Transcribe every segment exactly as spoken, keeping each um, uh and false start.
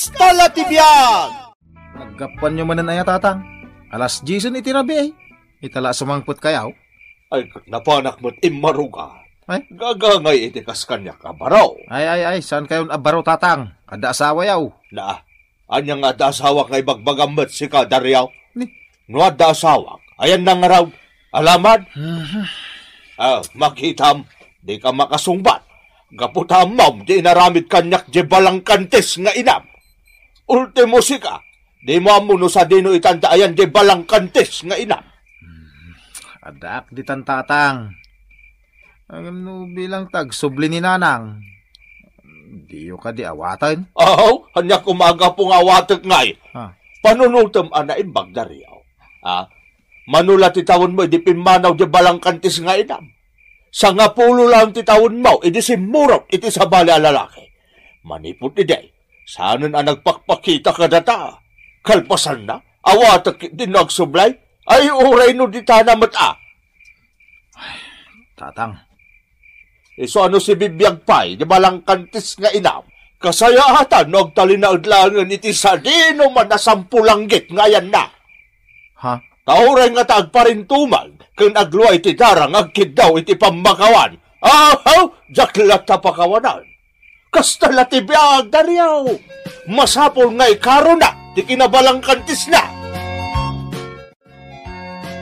Kasta la ti biag! Naggapuanyo manen aya, Tatang? Alas diesen iti rabii, eh. Ita la a sumangpet kayaw? Ay, ket napanak met immaruga. Ay? Gagangay iti kas kaniak a baro. Ay, ay, ay, saan kayon a baro, Tatang? Adda asawayaw. Na, ania nga adda asawak nga ibagbagam met sika, Dario? Ni? No adda asawak, ayan na ngarud. Alaman? Mhm. Ah, makitam, di ka makasungbat. Gapu ta ammom ti inaramid kaniak di balangkantis nga inam. Ultimo sika, di mo ammo no sadino itan ta ayan di balangkantis nga inam. Addaak ditan, Tatang. Ngem no bilang ta agsubli ni Nanang, diyo kadi awaten? Aw, ania koma a gapu nga awatek ngay? Ah. Panunotem a naimbag, Dario. Ah, mano la ti tawenmo idi pimmanaw di balangkantis nga inam? Sangapulo laeng ti tawenmo idi simmurot iti sabali a lalaki. Manipud idi, saanen a nagpakpakita kadata. Kalpasanna, awatek ketdi no agsubli. Ay, uray no ditana met a. Tatang. Isu a no sibibiag pay di balangkantis nga inam, kasayaatan no agtalinaed laengen iti sadino man a sampulanggit nga ayanna. Ha? Ta uray ngata agparintumag ken agluay ti dara nga agkiddaw iti pammakawan. Ahaw, diak latta pakawanan. Kasta la ti biag, Dario. Masapul nga ikaruna ti kinabalangkantisna.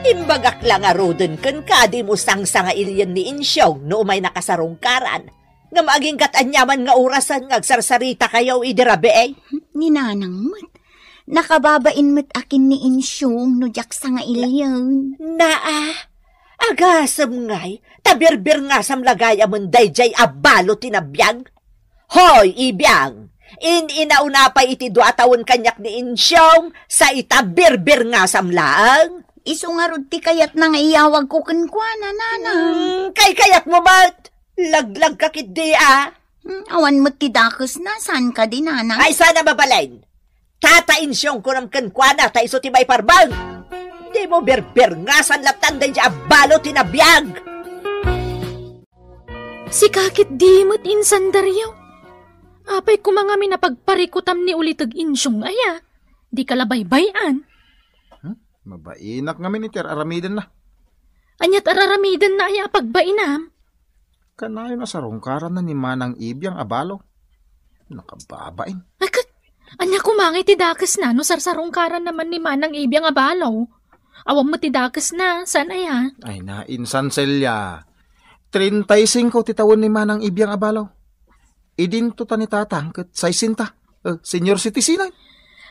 Imbagak la ngaruden kenka a dimo sangsangailien ni Insyong no umay nakasarungkaran. Ngem agingga't aniaman nga orasen nga agsarsarita kayo idi rabii? Ni Nanang met. Nakababain met a ken ni Insyong no diak sangailien. Naa, agasem ngay, ta birbirngasam la gayamen daydiay a balo ti nabiag. Hoy, Ibiang! In-inauna pay iti dua a tawen kaniak ni Insyong, sa ita birbirngasam laeng. Isu ngarud ti kayatna nga iyawagko kenkuana, Nanang. Hmm, kaykayatmo met? Laglagka ketdi a. Hmm, awan met ti dakesna, saan kadi, Nanang? Ay, saan a mabalin? Tata Insyong kunam kenkuana, ta isu ti maiparbeng. Dimo birbirngasan lattan daydiay a balo ti nabiag. Sika ketdi met insan, Dario. Apay koma ngamin a pagparikutam ni Uliteg Insyong aya? Dika la baybay-an. Hmm? Mabainak ngamin iti ar-aramidenna. Ania't ar-aramidenna aya a pagbainam? Kanayon a sarungkaranna ni Manang Ibiang a balo. Nakababain. Ay, ket, ania koma ngay ti dakesna no sarsarungkaranna man ni Manang Ibiang a balo? Awan met ti dakesna, saan aya? Ay, nainsan, Celia. Treinta y cinco ti tawen ni Manang Ibiang a balo. Idinto ta ni Tatang ket saisenta. Eh, senior citizen.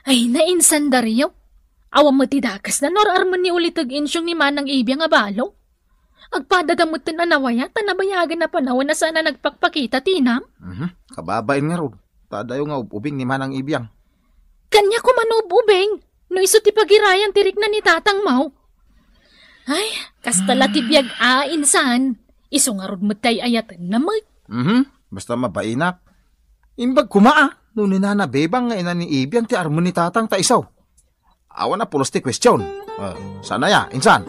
Ay, nainsan, Dario. Awan met ti dakesna no ar-armen ni Uliteg Insyong ni Manang Ibiang a balo. Agpadada metten a nawayat ta nabayagen a panawen a saan a nagpakpakita ti inam. Mhm. Kababain ngarud. Ta adayo nga ub-ubing ni Manang Ibiang. Kaniak koma no ub-ubing, no isu ti pagirayan ti rikna ni Tatang Mau. Ay, kasta la ti biag a insan. Isu ngarud met ti ay-ayatenna met. Mhm. Basta mabainak. Imbag koma a, no ni Nana Bebang nga ina ni Ibiang ti armen ni Tatang ta isu. Awan a pulos ti question. Eh, saan aya, insan?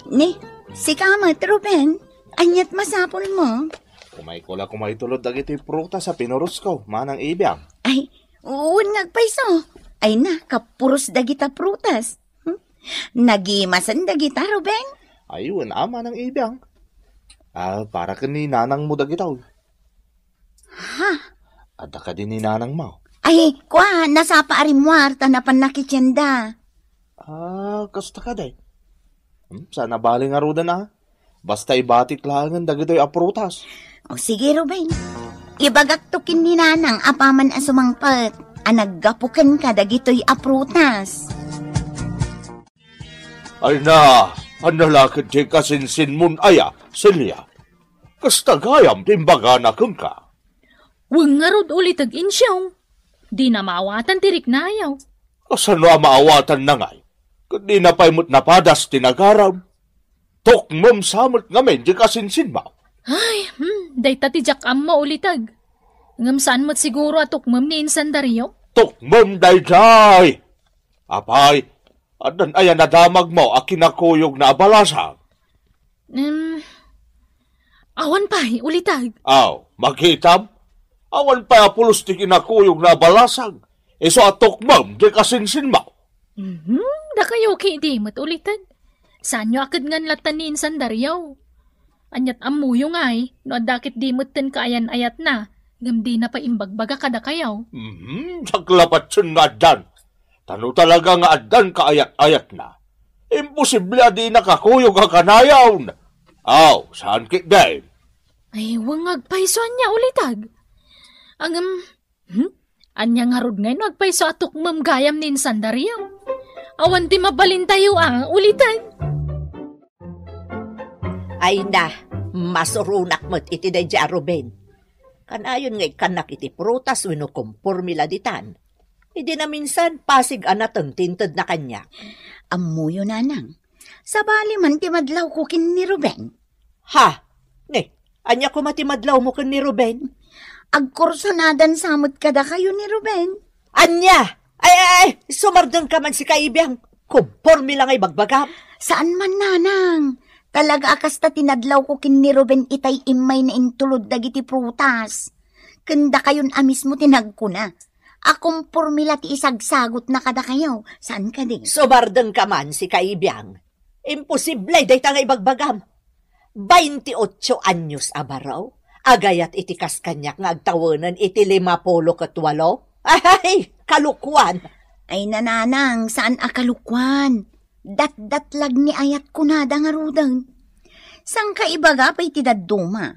Ni, sika met, Ruben. Ania't masapulmo? Umayko la koma itulod dagiti prutas a pinurosko, Manang Ibiang. Ay, wen nga agpayso. Ay na, kapuros dagita prutas. Hmm? Nagimasen dagita, Ruben? Ay, wen a, Manang Ibiang. Ah, para ken ni nanangmo dagita. Ha? Adda kadi ni nanangmo? Ay, kua, nasapa a rimmuar ta napanna kitienda. Ah, kasta kadi. Hmm, saan a bale ngaruden a. Basta ibatik laengen dagitoy a prutas. O sige, Ruben. Ibagakto ken ni Nanang apaman a sumangpet a naggapu kenka dagitoy a prutas. Ay na, ania la ket ti kasinsinmon aya, Celia? Kasta gayam ti imbagana kenka. Wen ngarud, Uliteg Insyong. Dina maawatan ti riknayo. Kasano a maawatanna ngay? Ket dina pay met napadas ti nagaram. Tukmem sa met ngamin ti kasinsinmo. Ay, hmm, dayta ti diak ammo, Uliteg. Ngem saan met siguro a tukmem ni Insan Dario? Tukmem daydiay! Apay, addan aya nadamagmo a kinakuyogna a balasang? Em, awan pay, Uliteg. Aw, makitam? Awan pay a pulos ti kinakuyogna a balasang. Isu a tukmem diay kasinsinmo. Mhm, dakayo ketdi met ulitek. Saanyo a kedngan latta ni insan Dario. Ania't ammoyo ngay no adda ketdi metten kaayan-ayatna, ngem dina pay imbagbaga kadakayo. Mhm, saklapatsen nga addan. Ta no talaga nga addan kaayat-ayatna, imposible a dina kakuyog a kanayon. Aw, saan ketdin? Ay, wen nga agpayso ania ulitek. Ngem, hmm? Ania ngarud ngay no agpayso a tukmem gayam ni insan Dario? Awan ti mabalintayo a ulitek. Ay na, masuronak met iti daydiay a Ruben. Kanayon nga ikkannak iti prutas wenno kompormi la ditan. Idi naminsan, pasig a nateng ti intedna kaniak. Ammoyo, nanang. Sabali man ti madlawko ken ni Ruben. Ha? Ne, ania koma ti madlawmo ken ni Ruben? Agkursunadan sa met kadakayo ni Ruben. Ania? Ay, ay, ay, sumardengka man sika, Ibiang. Kompormi la nga ibagbagam. Saan man, nanang. Talaga a kasta ti nadlawko ken ni Ruben itay immay naintulod dagiti prutas. Ken dakayon a mismo ti nagkuna a kompormi la ti isagsagutna kadakayo. Saan kadi? Sumardengka man sika, Ibiang. Imposible dayta nga ibagbagam. Bainti otso anyos a baro, agayat iti kas kaniak nga agtawenen iti lima pulo ket walo. Ay, kalukuan! Ay, nanang, saan a kalukuan. Datdatlag ni ayat kunada ngaruden. Saan ka ibaga pay ti dadduma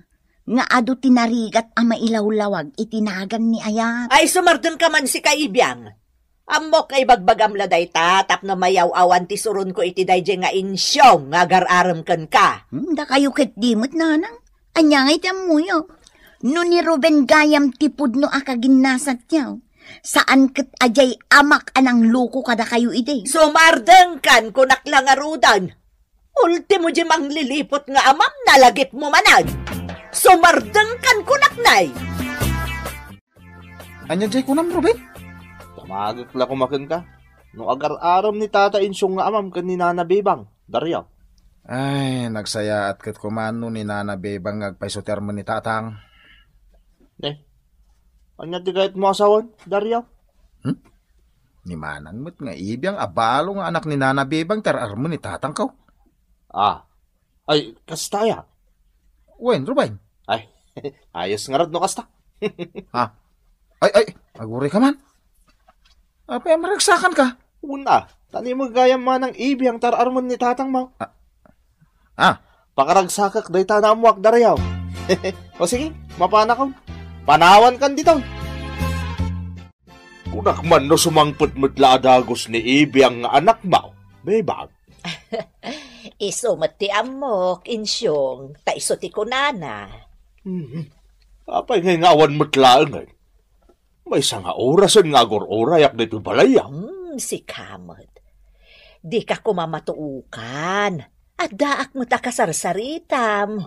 nga adu ti narigat a mailawlawag iti nagan ni ayat? Ay, sumardengka man sika, Ibiang. Ammok nga ibagbagam la dayta tapno mayaw-awan ti suronko iti daydiay nga insiong nga agar-arem kenka. Hmm, dakayo ketdi met, nanang. Ania ngay ti ammoyo? No ni Ruben gayam ti pudno a kaginnasatyo, saan ket a diay amak a nangloko kadakayo idi. Sumardengkan, kunak la ngaruden. Ultimo diay mangliliput nga amam, nalagipmo manen. Sumardengkan, kunak, nay. Ania diay kunam, Ruben? Damagek la koma kenka. No agar-arem ni Tata Insiong nga amam ken ni Nana Bebang, Dario. Ay, nagsayaat ket koma no ni Nana Bebang nga agpayso ti armen ni Tatang. Ne, ania ti kayatmo a sawen, Dario? Hmm? Ni manang met nga Ibiang a balo nga anak ni Nana Bebang ti ar-armen ni Tatangko. Ah, Ay, kasta aya? Wen, Ruben. Ay, ayos ngarud no kasta. Ha? Ay, ay, aguray ka man. Apay a maragsakan ka? Una, ta ni gayam manang Ibiang ti ar-armen ni Tatangmo. Ah. Ah. Pakaragsakek dayta nga ammoak, Dario. O sige, mapanakon. Panawankan ditoy. Kunak man no sumangpet met la a dagus ni Ibiang nga anakmo, Bebang. Isu met ti ammok, Insiong, ta isu ti kunana. Hmm. Apay ngay nga awan met laengen? Maysa nga orasen nga agur-urayak ditoy balayyo. Hmm, sika met. Dika koma matuokan. Addaak met a kasarsaritam.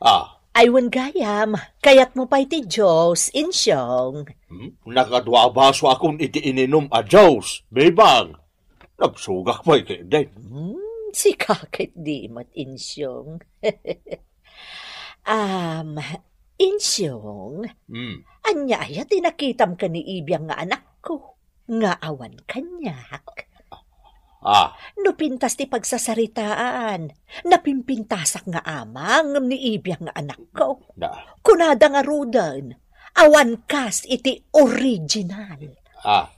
Ah. Ay, wen gayam, kayatmo pay ti juice, Insiong? Hmm? Nakadua a basoakon iti ininum a juice, Bebang. Nabsogak pay ketdin. Hmm, sika ketdi met, Insiong. Am, Insiong, Hmm. ania aya ti nakitam ken ni Ibiang nga anakko? Nga awan kaniak. Ah. No pintas ti pagsasaritaan, napimpintasak nga amang ni Ibiang nga anakko. Da. Kunada ngaruden, awan kas iti original. Ah.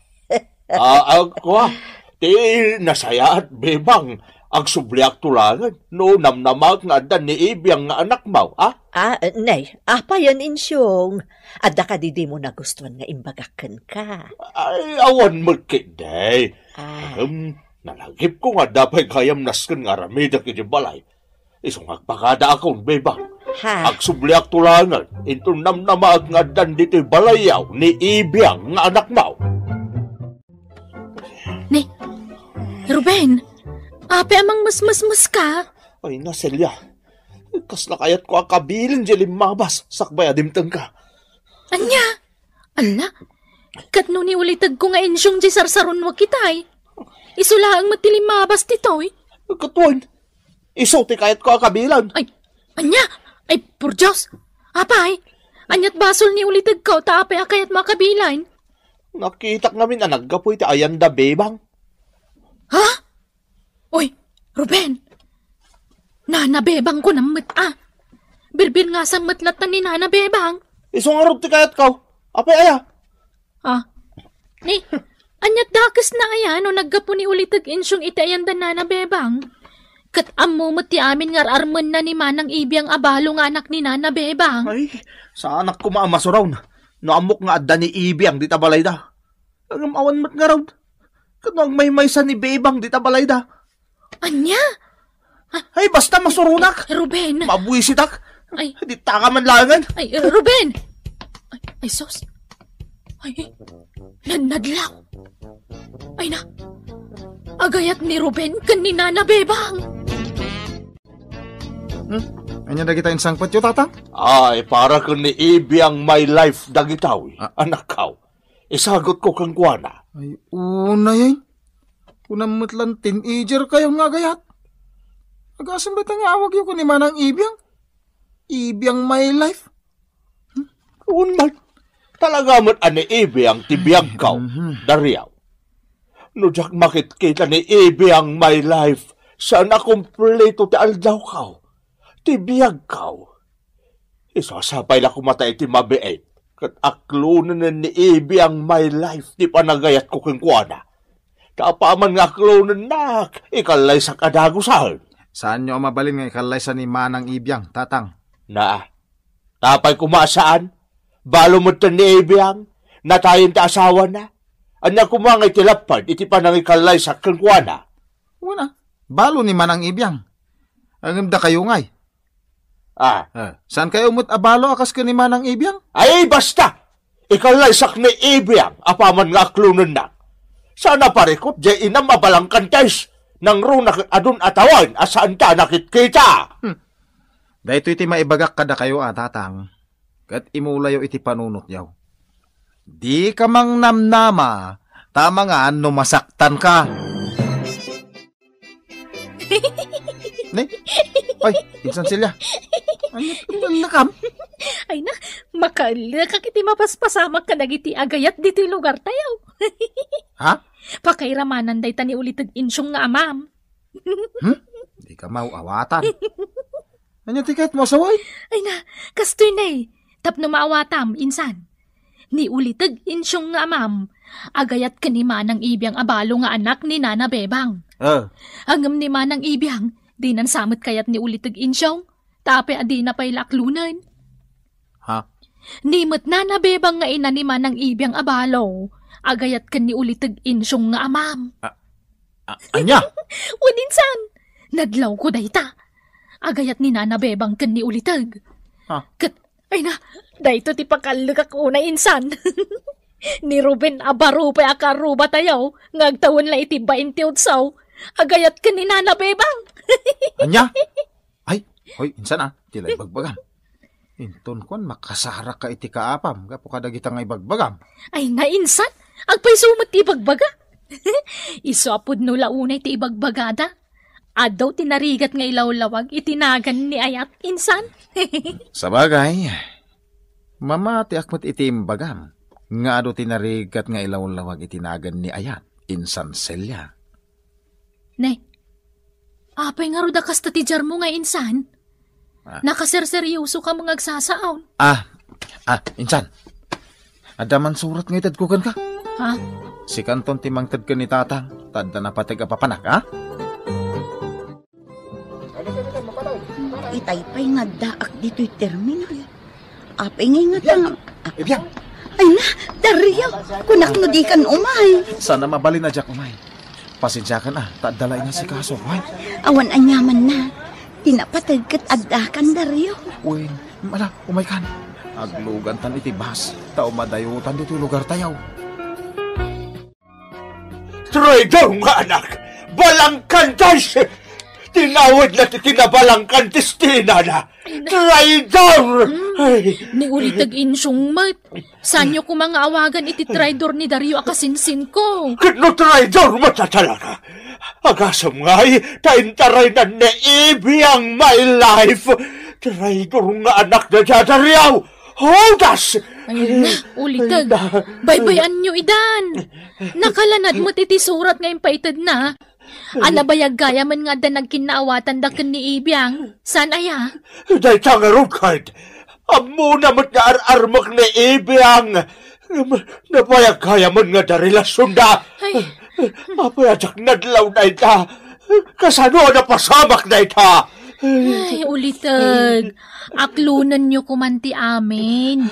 Ah, ah, kua, ti nasayaat, Bebang, agsubliak to laengen, no namnamaek nga adda ni Ibiang nga anakmo, ah? Ah, nay, apayen, Insiong? Adda kadi dimo nagustuan nga imbagak kenka? Ay, awan met ketdi. Ah. Ngem, nalagipko nga adda pay gayam nasken nga aramidek iti balay. Isu nga agpakadaakon, Bebang. Ha? Agsubliak to laengen, inton namnamaek nga addan ditoy balayyo ni Ibiang nga anakmo. Ni, Ruben, apay a mangmesmesmes ka? Ay, na, Celia. Kasla kayatko a kabilen diay limmabas, sakbay a dimtengka. Ania? Ala, ket no ni ulitegko nga Insiong diay sarsaronwak itay, isu laeng met ti limmabas ditoy. Ket wen, isu ti kayatko a kabilen. Ay, ania? Ay, por Dios! Apay, Aniat basol ni ulitegko, ta apay a kayatmo a kabilaen? Nakitak ngamin a naggapu iti ayan da Bebang. Ha? Oy, Ruben! Nana Bebang ko nammet a. Birbir nga sammet latta ni Nana Bebang. Isu ngarud ti kayatko. Apay aya? Ah. Ni, aniat dakes na aya no naggapu ni Uliteg Insyong iti ayan da Nana Bebang? Ket ammo met ti amin nga ar-armenna ni Manang Ibiang a balo nga anak ni Nana Bebang. Ay, saanak koma a masuron no ammok nga adda ni Ibiang dita balayda. Ngem awan met ngarud. Ket no agmaymaysa ni Bebang dita balayda. Ania? Ay, basta masuronak. Ruben. Mabuisitak. Ay. Di taka man laengen. Ay, Ruben. Ay, ay, sus. Ay, nannadlaw. Ay na. Agayat ni Ruben ken ni Nana Bebang. Hmm? Ania dagita insangpetyo, Tatang? Ay, para ken ni Ibiang my life dagita, wi. Ah. Anakkaw. Isagutko kenkuana. Ay, unay, ay. Kunam met lan teenager kayo nga agayat. Agasem dayta nga awagyo ken ni Manang Ibiang. Ibiang my life. Unay, talaga met a ni Ibiang ti biagko, Mhm. Dariaw. No diak makitkita ni Ibiang my life, saan a kumpleto ti aldawko, ti biagko. Isu a sapay la koma ta iti mabiit, ket aklonenen ni Ibiang my life ti panagayatko kenkuana. Ta apaman nga aklonennak, ikallaysak a dagusen. Saanyo a mabalin nga ikallaysa ni Manang Ibiang, Tatang. Na, ta apay koma a saan? Balo metten ni Ibiang, natayen ti asawana. Ania koma nga iti lapped iti panangikallaysak kenkuana? Wen a, balo ni Manang Ibiang. Ngem dakayo ngay. Ah. Eh, saan kayo met a balo a kas ken ni Manang Ibiang? Ay, basta! Ikallaysak ni Ibiang apaman nga aklonennak. Saan a parikut diay inam a balangkantes. Nangruna ket adun a tawen a saanta a nakitkita. Hmm. Daytoy ti maibagak kadakayo a, Tatang, ket imulayo iti panunotyo. Dika mangnamnama, ta amangan no masaktanka. Ne? Ay, insan Celia. Ania ti nalakam? Ay na, makaellekak iti mapaspasamak kadagiti agayat ditoy lugartayo. Ha? Pakairamanan dayta ni Uliteg Insyong nga amam. Hmm? Dika maaw-awatan. Ania ti kayatmo a sawen? Ay na, kastoy ne. Tapno maawatam, insan. Ni Uliteg Insyong nga amam, agayat ken ni Manang Ibiang a balo nga anak ni Nana Bebang. Ah. Ngem ni Manang Ibiang, dinan sa met kayat ni Uliteg Insyong, ta apay a dina pay la aklonen. Ha? Ni met Nana Bebang nga ina ni Manang Ibiang a balo, agayat ken ni Uliteg Insyong nga amam. Ah, ah, ania? Wen insan, nadlawko dayta. Agayat ni Nana Bebang ken ni Uliteg. Ha? Ket, ay na, dayto ti pakaellekak unay insan. Ni Ruben a baro pay a karrubatayo nga agtawen la iti baintiotso, agayat ken ni Nana Bebang. Ania? Ay, hoy, insan a, ti la ibagbagam. Inton kuan, makasarak ka iti kaapam gapu kadagita nga ibagbagam. Ay na, insan, agpayso met ti ibagbaga. Isu a pudno la unay ti ibagbagada. Adu ti narigat nga ilawlawag iti nagan ni ayat, insan. Sabagay, mamatiak met iti imbagam nga adu ti narigat nga ilawlawag iti nagan ni ayat, insan Celia. Ne, apay ngarud a kasta ti diarmo nga insan? Ah. Nakaserseryoso ka nga agsasao. Ah, ah, insan. Adda man surat nga itedko kenka. Ha? Sikanton ti mangted ken ni Tatang, ta adda napateg a papanak, ha? Itay pay nga addaak ditoy terminal. Apay ngay nga tang- Ibiang! Ay na, Dario, kunak no di kan umay. Sana mabalin a diak umay. Pasensiakan a, ta adda la inasikaso, ay. Awan aniamanna. Ti napateg ket addakan, Dario. Wen, ala, umay kan. Aglugantan iti bus, ta umadayotan ditoy lugartayo. Traidor nga anak! Balangkantes! Tinawidna ti kinabalangkantes ti inana! Ay, na- Traidor! Hmm. Ay. Ni Uliteg Insyong met. Saanyo koma nga awagan iti traidor ni Dario a kasinsinko? Ket no traidor met a talaga, agasem ngay ta intaraynan ni Ibiang my life. Traidor nga anak da Dario! Judas! Ay na, uliteg. Ay na. Baybay-anyo idan. Nakalanad met iti surat nga impaitedna. Ania, nabayag gayamen nga adda nagkinnaawatanda ken ni Ibiang? Saan aya? Dayta ngarud, Kurt. Ammona met nga ar-armek ni Ibiang. Ngem nabayag gayamen nga adda relasionda. Ay. Apay a diak nadlaw dayta? Kasano a napasamak dayta? Ay, uliteg. Aklonenyo koman ti amin.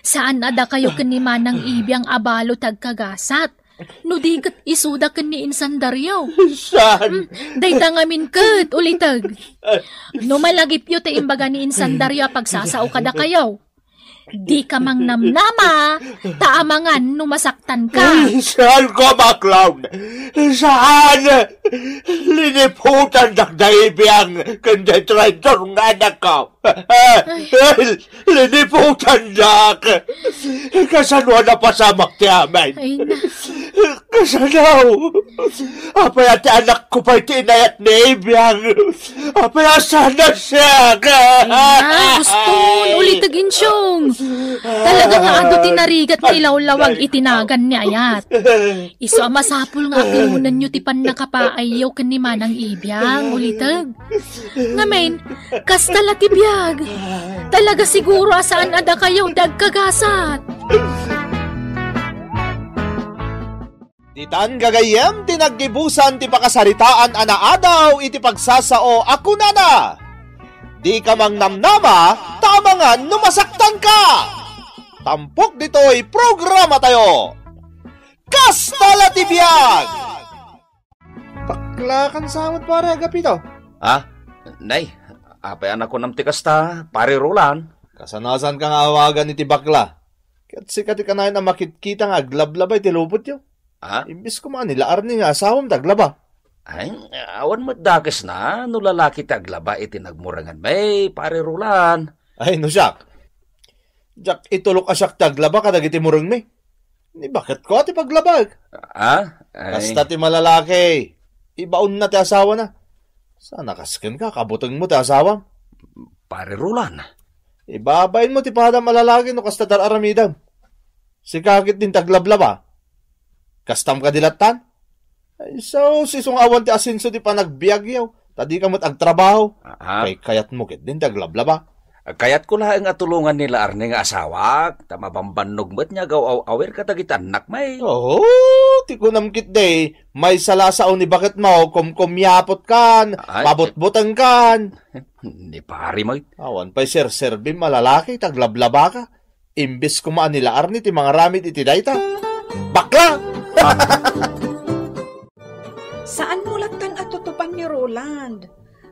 Saan a dakayo ken ni Manang Ibiang a balo ti agkagasat. No di ket isuda ken ni Insan Dario. Saan? Hmm, dayta ngamin ket, uliteg. No malagipyo ti imbaga ni Insan Dario a pagsasao kadakayo, dika mangnamnama, ta amangan no masaktanka. Ay, saan ko a background? Saan? Liniputandak da Ibiang ken da traitor nga anakko. Ay. Liniputandak. Kasano a napasamak ti amin? Ay, na. Kasano? Apay a ti anakko pay ti inayat ni Ibiang? Apay a saan a siak? Ay, na, Uston, uliteg, Insyong. Talaga nga adu ti narigat nga ilawlawag iti nagan ni ayat. Isu a masapul nga aklonenyo ti pannakapaayyo ken ni Manang Ibiang, uliteg. Ngamin, kasta la ti biag. Talaga siguro a saan a dakayo ti agkagasat. Ditan gagayyem ti naggibusan ti pakasaritaan a naadaw iti pagsasao a kunana, "Dika mangnamnama, ta amangan no masaktanka." Tampok ditoy programatayo. Kasta la ti biag! Baklakan sa met, pare, agapito. Ha? Nay, apay a nakunam ti kasta, Pare Roland? Kasano a saanka nga awagan iti bakla? Ket sika ti kanayon a makitkita nga aglablaba iti lubotyo. Ha? Imbes koma a ni La Arnie nga asawam ti aglaba. Ay, awan met dakesna no lalaki ti aglaba iti nagmurenganmi, Pare Roland. Ay, no siak. Diak itulok a siak ti aglaba kadagiti murengmi. Ni baketko a ti paglabak. Ah, ay. Kasta ti malalaki, ibaonna ti asawana. Sana kas kenka, kabutengmo ti asawam. Pare Roland. Ibabainmo ti padam a lalaki no kasta ti ar-aramidem. Sika ket din ti aglablaba. Kastam kadi lattan? Ay, so, isu nga awan ti asenso ti panagbiagyo, ta dika met agtrabaho. Aha. Kay kayatmo ket din ti aglablaba. Kayatko laeng a tulongan ni La Arnie nga asawak, ta mabambannog met nga agaw-aw-awir kadagiti annakmi. Oo, ti kunam ketdi, maysa la a sao ni baketmo, kumkumyapotkan, ay, mabutbutengkan. Ni pare met. Awan pay serserbim a lalaki, ti aglablabaka. Imbes koma a ni La Arnie ti mangaramid iti dayta. Bakla! Saanmo lattan a tutupan ni Roland.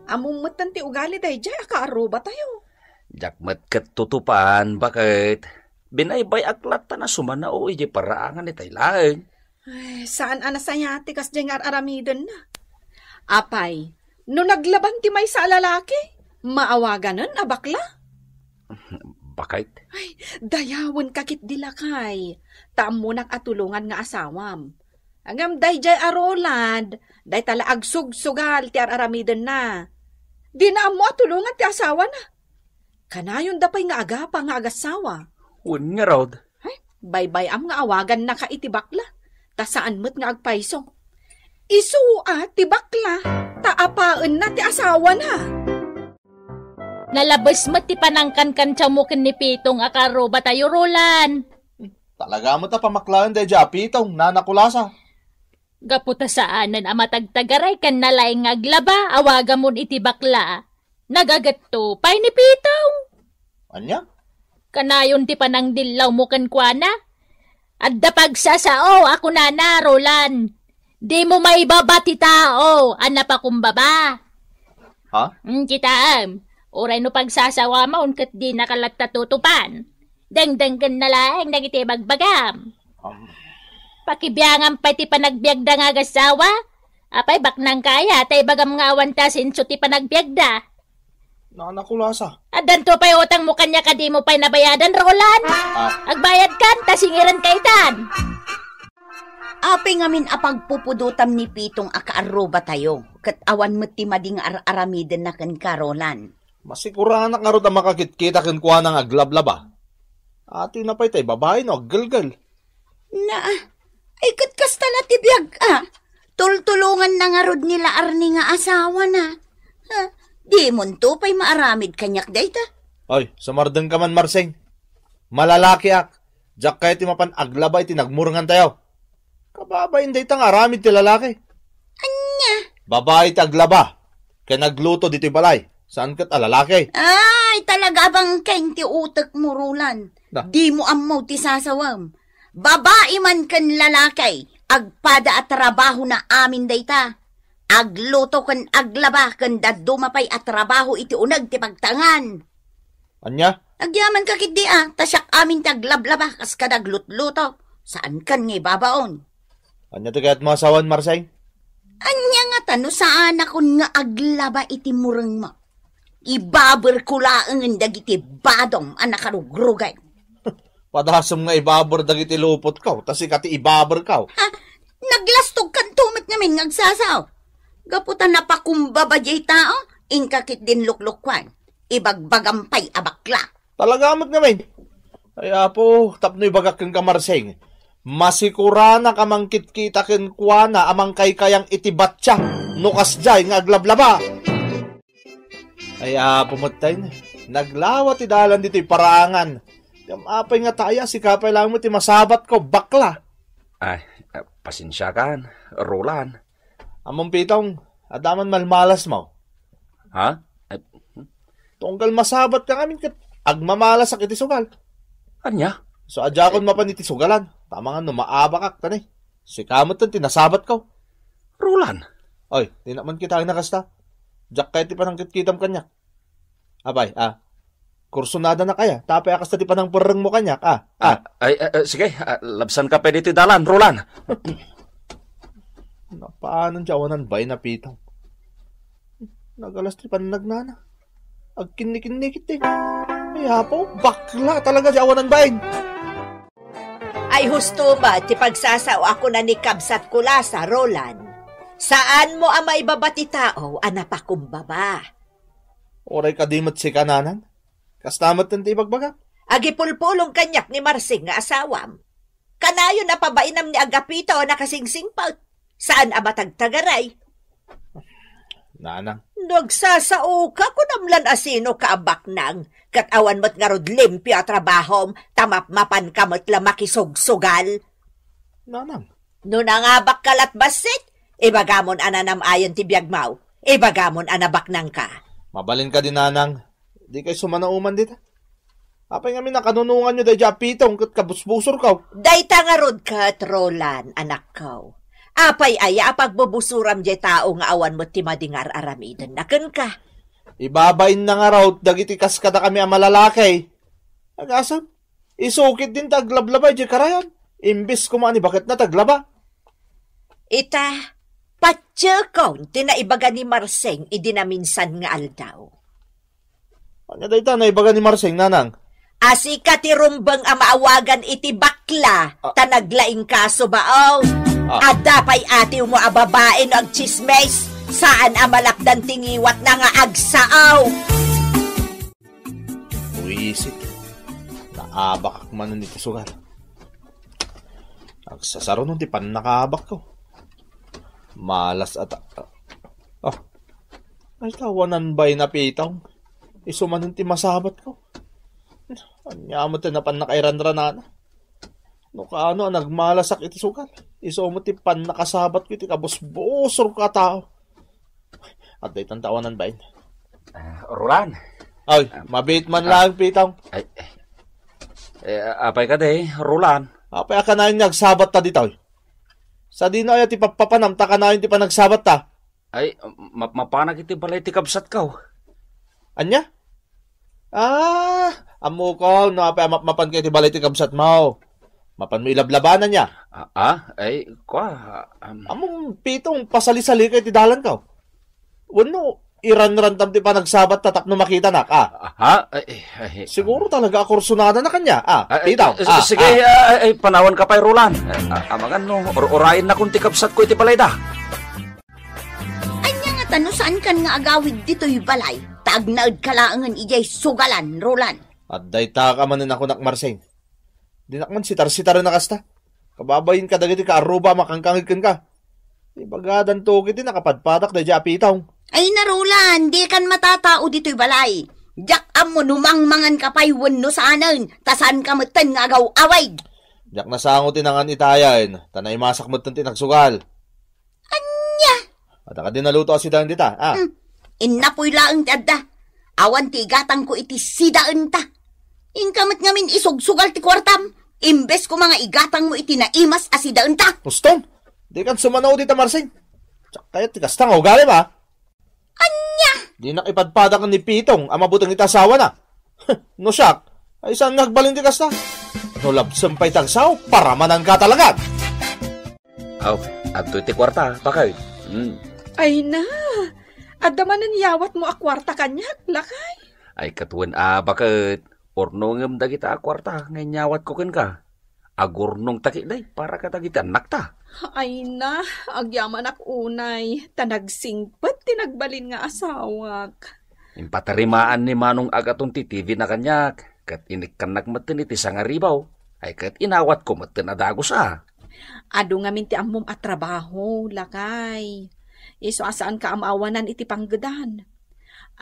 Ammom metten ti ugali daydiay a kaarrubatayo. Diak met ket tutupan, baket? Binaybay-ak lattan a sumanao idiay paraangan itay laeng. Ay, saan a nasayaat ti kasdiay nga ar-aramidenna. Apay, no naglaban ti maysa a lalaki, maawaganen a bakla? Baket? Ay, dayawenka ketdi, lakay, ta ammonak a tulongan nga asawam. Ngem daydiay a Roland, dayta la agsugsugal ti ar-aramidenna. Dina ammo a tulongan ti asawana. Kanayonda pay nga agapa nga agassawa. Wen ngarud. Ay, baybay-am nga awagannaka iti bakla, ta saan met nga agpayso. Isu a ti bakla, ta apaenna ti asawana. Nalabes met ti panangkankantiawmo ken ni Pitong a kaarrubatayo, Roland. Talaga met a pamaklaen daydiay a Pitong, Nana Kulasa. Gapu ta saanen a matagtagaray ken nalaing nga aglaba, awagamon iti bakla. Nagagetto pay ni Pitong. Ania? Kanayon ti panangdillawmo kenkuana. Adda pagsasao a kunana, Roland. Dimo maibaba ti tao a napakumbaba. Ha? Mm, kitaem, uray no pagsasawamon ket dinaka latta tutupan. Dengdenggenna laeng dagiti ibagbagam. Um. Pakibiangam pay ti panagbiagda nga agassawa. Apay, baknangka aya ta ibagam nga awan ti asenso ti panagbiagda? Nana Kulasa. Addanto pay utangmo kaniak a dimo pay nabayadan, Roland? Ah. Agbayadkan, ta singirenka itan. Apay ngamin a pagpupudotam ni Pitong a kaarrubatayo, ket awan met ti madi nga ar-aramidenna kenka, Roland? Masiguranak ngarud a makakitkita kenkuana nga aglablaba. Ati na pay tay babai no aggelgel. Na, ay ket kasta la ti biag, a. Tultulonganna ngarud ni la Arnie nga asawana. Ha, dimonto pay maaramid kaniak dayta. Ay, sumardengka man, Marseng. Malalakiak. Diak kayat ti mapan aglaba iti nagmurengantayo. Kababain dayta nga aramid ti lalaki. Ania? Babai ti aglaba ken agluto ditoy balay. Saan ket a lalaki? Ay, talaga a bangkeng ti utekmo, Roland. Na. Dimo ammo ti sasawem. Babai man ken lalaki, agpada a trabahona amin dayta. Agluto ken aglaba ken dadduma pay a trabaho iti uneg ti pagtangan. Ania? Agyamanka ketdi a, ta siak amin ti aglablaba kas kada aglutluto. Saankan nga ibabaon. Ania ti kayatmo a sawen, Marseng? Ania ngata no saanakon nga aglaba iti murengmo? Ibaberko laengen dagiti badom a nakarugrugek. Padasem nga ibaber dagiti lupotko, ta sika ti ibaberko. Ha? Naglastogkanto met ngamin nga agsasao. Gapu ta napakumbaba diay tao, inka ketdin luklukuan. Ibagbagam pay a bakla. Talaga met ngamin. Ay, Apo, tapno ibagak kenka, Marseng, masikuranaka mangkitkita kenkuana a mangkaykayang iti batsia no kasdiay nga aglablaba. Ay, Apo, metten, naglawa ti dalan ditoy paraangan. Ngem apay ngata aya, sika pay laeng met ti masabatko, bakla. Ay, eh, pasensiakan, Roland. Ammom, Pitong, adda man malmalasmo. Ha? Eh, hmm? Tunggal masabatka ngamin ket agmamalasak iti sugal. Ania? So, adiakon mapan iti sugalan. Tama nga no maabakak, tani. Sika metten ti nasabatko. Roland. Oy, dinak man kitaen a kasta. Diak kayat ti panangkitkitam kaniak. Apay, a. Kursunada na kaya, ta apay a kasta ti panangperrengmo kaniak, a. A. Ah, ay, eh, eh, sige, ah, labsanka pay ditoy dalan, Roland. Napanon ti awanan bain a Pitong. Nagalas ti pannagnana. Agkinnikinnikit ti. Ay, Apo, bakla talaga ti awanan bain. Ay, husto met ti pagsasao a kuna ni kabsatko Lasa, Roland. Saanmo a maibaba ti tao a napakumbaba. Uray kadi met sika, Nanang. Kasta met ti ibagbagam. Agipulpulong kaniak ni Marseng nga asawam. Kanayon a pabainam ni Agapito a nakasingsingpet. Saan a matagtagaray. Nanang. No agsasaoka, kunam lan a sinoka a baknang, ket awan met ngarud limpio a trabahom, ta mapmapanka met la makisugsugal. Nanang. No nangabakka lat bassit, ibagamon a nanam-ayen ti biagmo, ibagamon a nabaknangka. Mabalin kadi, Nanang. Dikay sumanao man dita. Apay ngamin a kanunonganyo daydiay a Pitong ket kabusbusorko? Dayta ngarud ket, Roland, anakko. Apay aya a pagbubusoram diay tao nga awan met ti madi nga ar-aramidenna kenka? Ibabainna ngarud dagiti kas kadakami a malalaki. Agasem, isu ketdin ti aglablaba idiay karayan. Imbes koma a ni baketna ti aglaba. Ita, patiekon ti naibaga ni Marseng idi naminsan nga aldaw. Ania dayta naibaga ni Marseng, Nanang? A sika ti rumbeng a maawagan iti bakla, ah, ta naglaingka a subaw. Ah. Adda pay atiwmo a babai no agtsismis, saan a malakdan ti ngiwatna nga agsaaw. Buisit. Naabakak manen iti sugal. Agsasaruno ti pannakaabakko. Malas a ta-, ah. Ay, tawanan bay na Pitong. Isu manen ti masabatko. Ania met ti napan nakairanranana. No kaano a nagmalasak iti sugal. Isu met ti pannakasabatko iti kabusbusorko a tao. Adda itan tawanan bain. Ah, Roland. Ay, ah, mabiit man ah, lang, Pitong. Ay, eh, apay kadi, Roland? Apay a kanayon nga agsabatta ditoy? Sadino aya ti pappapanam ta kanayon ti panagsabatta? Ay, map-, mapanak iti balay ti kabsatko. Ania? Ah, ammok no apay a mapmapanka iti balay ti kabsatmo. Mapanmo ilablabanan ya. Ah, ah, ay, kua, um, Ammom Pitong pasalisalika iti dalanko. Wenno, iranrantam ti panagsabatta tapno makitanak, ah. Aha, ay, ay, ay, Siguro talaga a kursunada na kanya, ah, Ay, ay, Pitong, ay, ah, sige, ah. Ay, ay, panawanka pay, Roland. Ay, ah, amangan no, ur-, urayenna kun ti kabsatko iti balayda. Ania ngata no saankan nga agawid ditoy balay, ta agnaedka laengen idiay sugalan, Roland? Adda itaka manen a kunak, Marseng. Dinak man sitar-sitaren a kasta. Kababain kadagiti kaarruba a makangkangeg kenka. Ibagadanto ket ti nakapadpadak daydiay a pitong. Ay, narulan, dikan matatao ditoy balay. Diak ammo no mangmangan ka pay wenno saanen, ta saan ka metten nga agaw-awig. Diak nasango ti nangan itayen, ta naimasak metten ti nagsugal. Ania? Adda kadi naluto a sidaen dita, a? Hmm. Innapoy laeng ti adda. Awan ti igatangko iti sidaenta. Inka met ngamin isugsugal ti kuartam. Imbes koma nga igatangmo iti naimas a sidaenta. Uston, dikan sumano dita, Marsing. Diak kayat ti kasta nga ugalim, a? Ania? Dinak ipadpadak ni Pitong a mabuteng iti asawana. No siak, ay saan nga agbalin ti kasta? No labsem pay ti agsao, paramananka talaga. Aw, adtoy ti kuarta, baket. Hmm. Ay na, adda manen iyawatmo a kuarta kaniak, lakay? Ay, ket wen a, baket. Urnongem dagita a kuarta nga inyawatko kenka. Agurnongta ketdi para kadagiti annakta. Ay na, agyamanak unay, ta nagsingpet ti nagbalin nga asawak. Impatarimaan ni Manong Agaton ti T V na kaniak, ket inikkannak metten iti sangaribaw. Ay ket inawatko metten a dagus a. Adu ngamin ti ammom a trabaho, lakay. Isu a saanka a maawanan iti panggedan.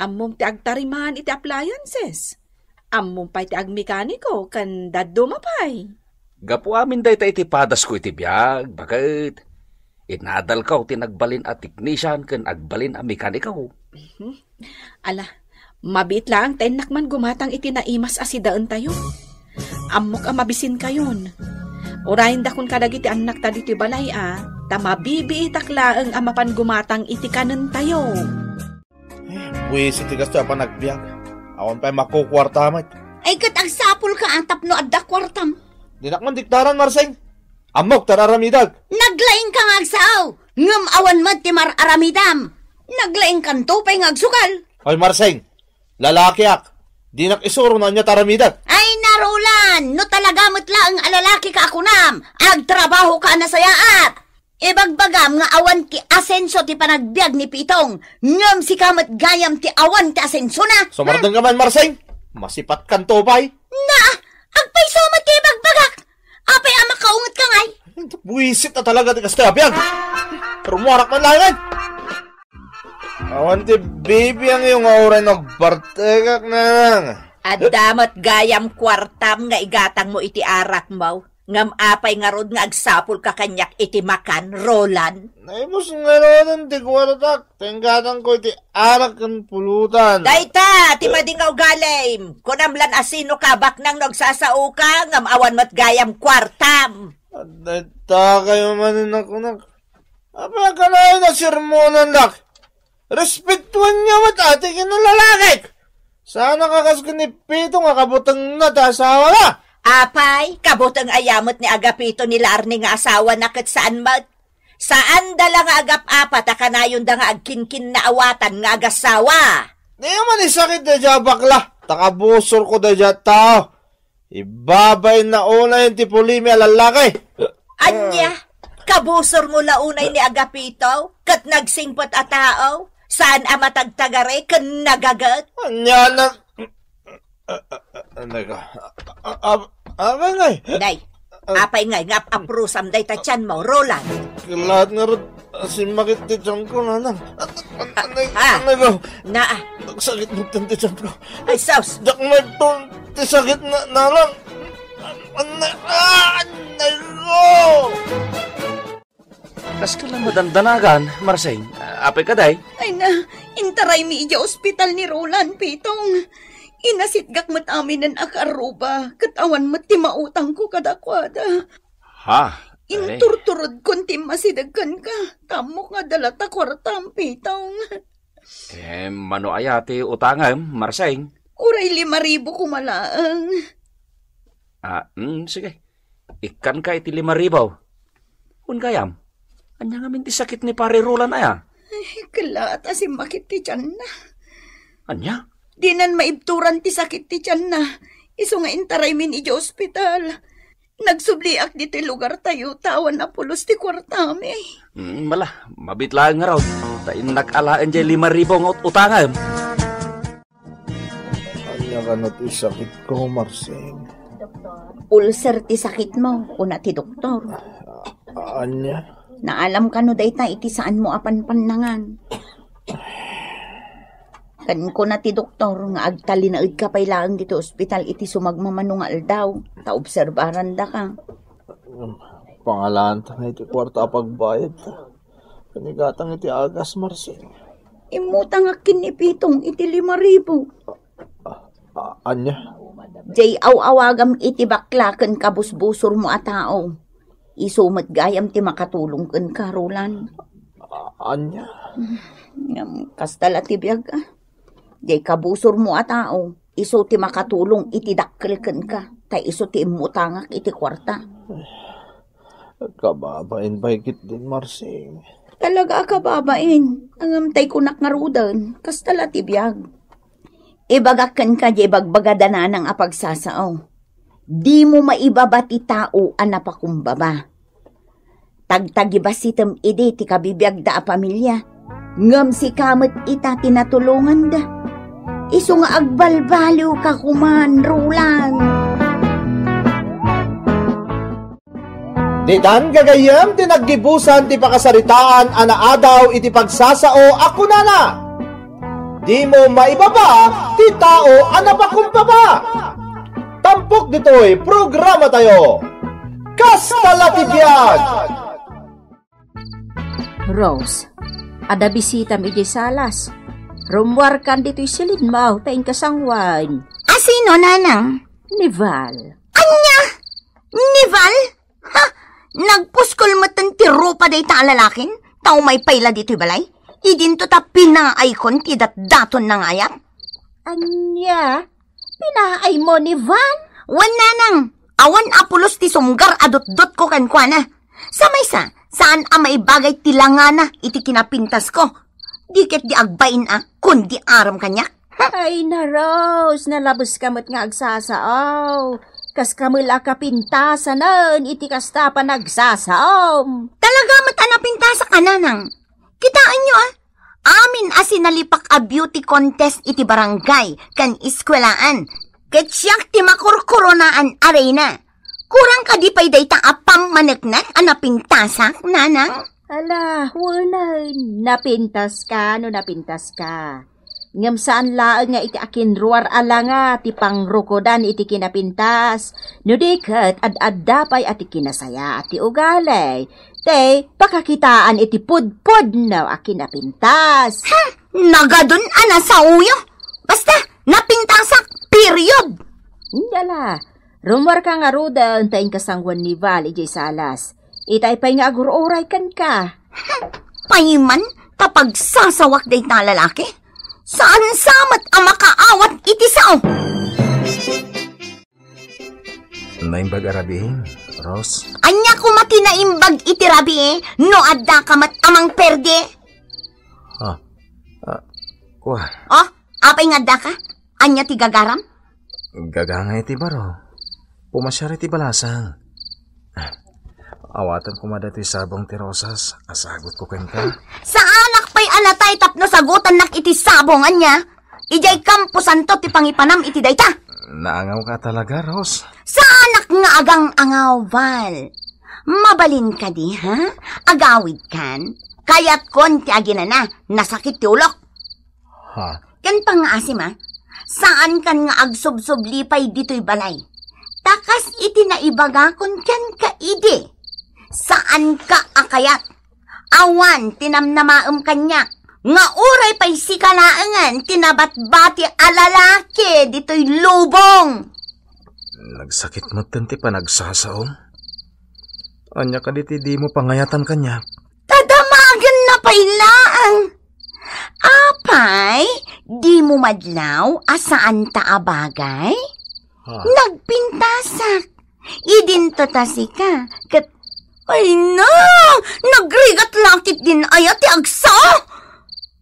Ammom ti agtariman iti appliances. Ammom pay ti agmekaniko ken dadduma pay. Gapu amin dayta iti padasko iti biag, baket. Inadalko ti nagbalin a teknisian ken agbalin a mekaniko. Mhm. Ala, mabiit laeng ta innak man gumatang iti naimas a sidaentayo. Ammok a mabisinkayon. Urayendakon kadagiti annakta ditoy balay a, ta mabibiitak laeng a mapan gumatang iti kanentayo. Buisit ti gasto a panagbiag. Awan pay makukuarta met. Ay, ket agsapulka a tapno adda kuartam. Dinak man diktaran, Marseng. Ammok, tar-aramidek. Naglaingka nga agsao, ngem awan met ti mar-aramidam. Naglaingkanto pay nga agsugal. Hoy, Marseng, lalakiak. Dinak isuro no ania ti aramidek. Ay, narulan, no talaga met laeng a lalakika a kunam, agtrabahoka a nasayaat. Ibagbagam nga awan ti asenso ti panagbiag ni Pitong, ngem sika met gayam ti awan ti asensona. Sumardeng ka man, Marseng. Masipatkanto pay. Na, agpayso met ti ibagbagak. Apay a makaungetka ngay? Buisit a talaga ti kasta a biag. Rumuarak man laeng. Awan ti bibiangyo nga uray nagbartekak, nanang. Adda met gayam kuartam nga igatangmo iti arakmo. Ngem apay ngarud nga agsapulka kaniak iti makan, Roland? Naibus ngaruden ti kuartak, ta inggatangko iti arak ken pulutan. Dayta ti madi nga ugalim. Kunam lan a sinoka a baknang no agsasaoka, ngem awan met gayam kuartam. Dayta kayo manen a kunak. Apay a kanayon a sermonandak? Respetuenyo met a ti kinalalakik. Saan a kakas ken ni Pito nga kabutengna ti asawana. Apay, kabuteng aya met ni Agapito ni Larni nga asawana ket saan met? Saanda la nga agap-apa ta kanayonda nga agkinkinnaawatan nga agasawa. Di man isakit daydiay a bakla, ta kabusorko daydiay a tao. Ibabainna unay ti pulimi a lallaki. Ania? Kabusormo la unay ni Agapito ket nagsingpet a tao? Saan a matagtagari ken nagaget? Ania na? Ano ka? Apay ngay? Nay, apay ngay nga ap-aprusam dayta tianmo, Roland? Kalaat ngarud a simmakit ti tianko, nanang. Ano ka? Na, nagsakit mo ti tianko. Ay, sus! Diak maipon ti sakit na, nanang. Ano, ah, ano ko? Kas ka lang madandanagan, Marseng. Apay ka, day? Ay na, intaraymi idiay ospital ni Roland, Pitong. Inasitgak met aminen a karruba, ket awan met ti mautangko kadakuada. Ha? Ay. Inturturodkon ti immasideg kenka, ta ammok nga adda latta kuartam, Pitong. Eh, mano aya ti utangem, Marseng? Uray lima ribu koma laeng. Ah, mm, sige. Ikkanka iti lima ribu. Wen gayam, ania ngamin ti sakit ni Pare Roland aya? Ay, kalaat a simmakit ti tianna. Ania? Dinan maibturan ti sakit ti tianna. Isu nga intaraymin idiay ospital. Nagsubliak ditoy lugartayo ta awan a pulos ti kuartami. Mm, mala, mabiit laeng ngarud. Ta innak alaen diay lima ribu nga ut-, utangem. Ania kano ti sakitko, Marseng? Doktor, Ulcer ti sakitmo, kuna ti doktor. A-, ania? Naalam kano dayta iti saanmo a panpannangan. Ken kuna ti doktor nga agtalinaedka pay laeng ditoy ospital iti sumagmamano nga aldaw, ta obserbarandaka. Pangalaanta nga iti kuarta a pagbayadta. Ken igatang iti agas, Marsing. Immutangak ken ni Pitong iti lima ribu. A-, ania? Jay aw-awagam iti bakla ken kabusbusormo a tao. Isu met gayam ti makatulong kenka, Roland. A-, ania? Ngem, kasta la ti biag, a. Jay kabusormo a tao, isu ti makatulong iti dakkel kenka, ta isu ti immutangak iti kuarta. Kababain pay ketdin, Marsing. Talaga a kababain. Ngem tay kunak ngaruden, kasta la ti biag. Ibagak kenka jay ibagbaga da Nanang a pagsasao. Dimo maibaba ti tao a napakumbaba. Tagtagibassitem idi ti kabibiagda a pamilia, ngem sika met ita ti natulonganda. Isu nga agbalbaliwka koman, Roland. Ditan gagayyem ti naggibusan ti pakasaritaan a naadaw iti pagsasao a kunana, "Dimo maibaba ti tao a napakumbaba." Tampok ditoy programatayo, Kasta la ti biag! Rose, adda bisitam idiay salas. Rummuarkan ditoy silidmo ta inka sangoen. A sino, Nanang? Ni Val. Ania? Ni Val? Ha? Nagpuskol metten ti rupa dayta a lalakin? Ta umay pay la ditoy balay? Idinto ta pinaaykon ti datdatonna nga ayat? Ania? Pinaaymo ni Val? Wen, Nanang. Awan a pulos ti sumgar a dutdotko kenkuana. Sa maysa, saan a maibagay ti langana iti kinapintasko. Di ketdi agbain a, kundi aram kaniak. Ay, na, Rose, nalabeska met nga agsasao. Kaska met la a kapintasanen iti kasta a panagsasaom. Talaga met a napintasak a, Nanang. Kitaenyo, a. Amin a sinalipak a beauty contest iti barangay ken eskuelaan. Ket siak ti makurkuronaan a reyna. Kurang kadi pay dayta a pammaneknek a napintasak, Nanang? Ala, wen, napintaska no napintaska. Ngem saan laeng nga iti akinruar a langa ti pangrukodan iti kinapintas, no di ket ad-adda pay a ti kinasayaat ti ugali, ti pakakitaan iti pudpudno a kinapintas. Ha? Nagadun a nasaoyo? Basta, napintasak, period! Ala, rummuarka ngaruden ta inka sangoen ni Val idiay salas. Itay pay nga agur-uray kenka. Payman ta pagsasawak dayta a lalaki? Saan sa met a makaawat iti sao? Naimbag a rabii, Rose? Ania koma ti naimbag iti rabii, no adda ka met a mangperdi? Ah, ah, kua. Oh, apay nga adda ka? Ania ti gagaram? Gagangay ti baro. Pumasiar iti balasang. Awatem koma datoy sabong ti rosas a sagutko kenka. Saanak pay a natay tapno sagutannak iti sabong, ania? Idiay kamposanto ti pangipanam iti dayta. Naangawka talaga, Rose. Saanak nga agang-angaw, Val. Mabalin kadi, ha? Agawidkan. Kayatkon ti aginana, nasakit ti ulok. Ha? Ken pangngaasim, a, saankan nga agsubsubli pay ditoy balay. Ta kas iti naibagakon kenka idi, saanka a kayat. Awan ti namnamaem kaniak nga uray pay sika laengen ti nabatbati a lalaki ditoy lubong. Nagsakit metten ti panagsasaom. Ania kadi ti dimo pangayatan kaniak? Ta damagenna pay laeng. Apay, dimo madlaw a saanta a bagay? Ha? Nagpintasak. Idinto ta sika, ket, ay na, nagrigat la ketdin aya ti agsa.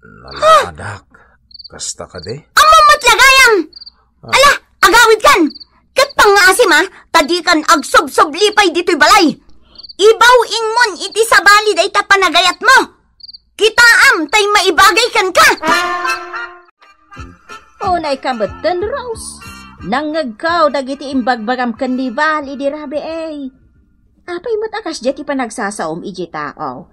Naladak. Kasta kadi? Ammom met la gayam! Ah. Ala, agawidkan! Ket pangngaasim, a, ta dikan agsubsubli pay ditoy balay. Ibaw-ingmon iti sabali dayta panagayatmo. Kitaam tay maibagay kenka. Unayka metten, Rose. Nangngegko dagiti imbagbagam ken ni Val idi rabii. Apay met a kasdiay ti panagsasaom idiay tao?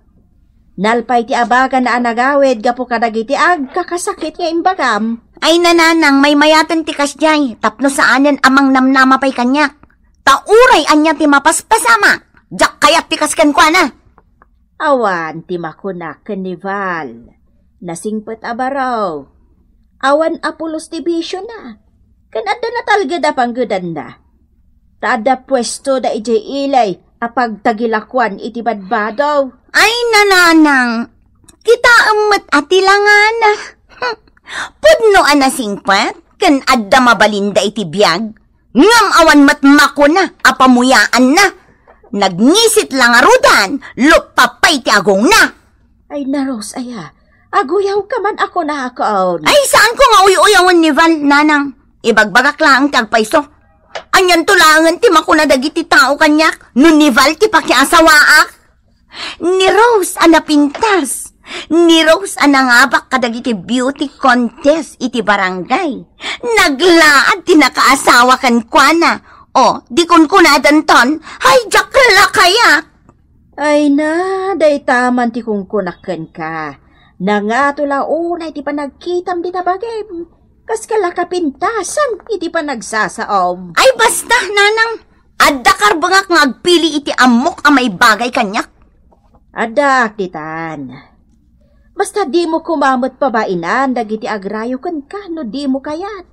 Nalpay ti abagana a nagawid gapu kadagiti agkakasakit nga imbagam. Ay, nanang, maymayaten ti kasdiay, tapno saanen a mangnamnama pay kaniak. Ta uray ania ti mapaspasamak, diak kayat ti kas kenkuana. Awan ti makunak ken ni Val. Nasingpet a baro. Awan a pulos ti bisiona. Ken adda natalged a panggedanna. Ta adda puesto da idiay ili a pagtagilakuan iti badbado. Ay, nanang, kitaem met a ti langana. Pudno a nasingpet, ken adda mabalinda iti biag. Ngem awan met makuna a pamuyaanna. Nagngisit la ngaruden, luppa pay ti agongna. Ay, na, Rose, aya. Aguyawka man a kunakon. Ay, saanko nga uy-uyawen ni Val, nanang. Ibagbagak laeng ti agpayso. Anianto laengen ti makuna dagiti tao kaniak no ni Val ti pakiasawaak? Ni Rose a napintas. Ni Rose a nangabak kadagiti beauty contest iti barangay. Naglaad ti nakaasawa kenkuana. O, di kunkunadanton, hay, diak la kayat. Ay na, dayta man ti kunkunak kenka. Nangato la unay ti panagkitam dita bagim. Kas ka la kapintasan iti panagsasaom. Ay, basta, nanang. Adda karbengak nga agpili iti ammok a maibagay kaniak. Addaak ditan. Basta dimo koma met pabainan dagiti agrayo kenka no dimo kayat.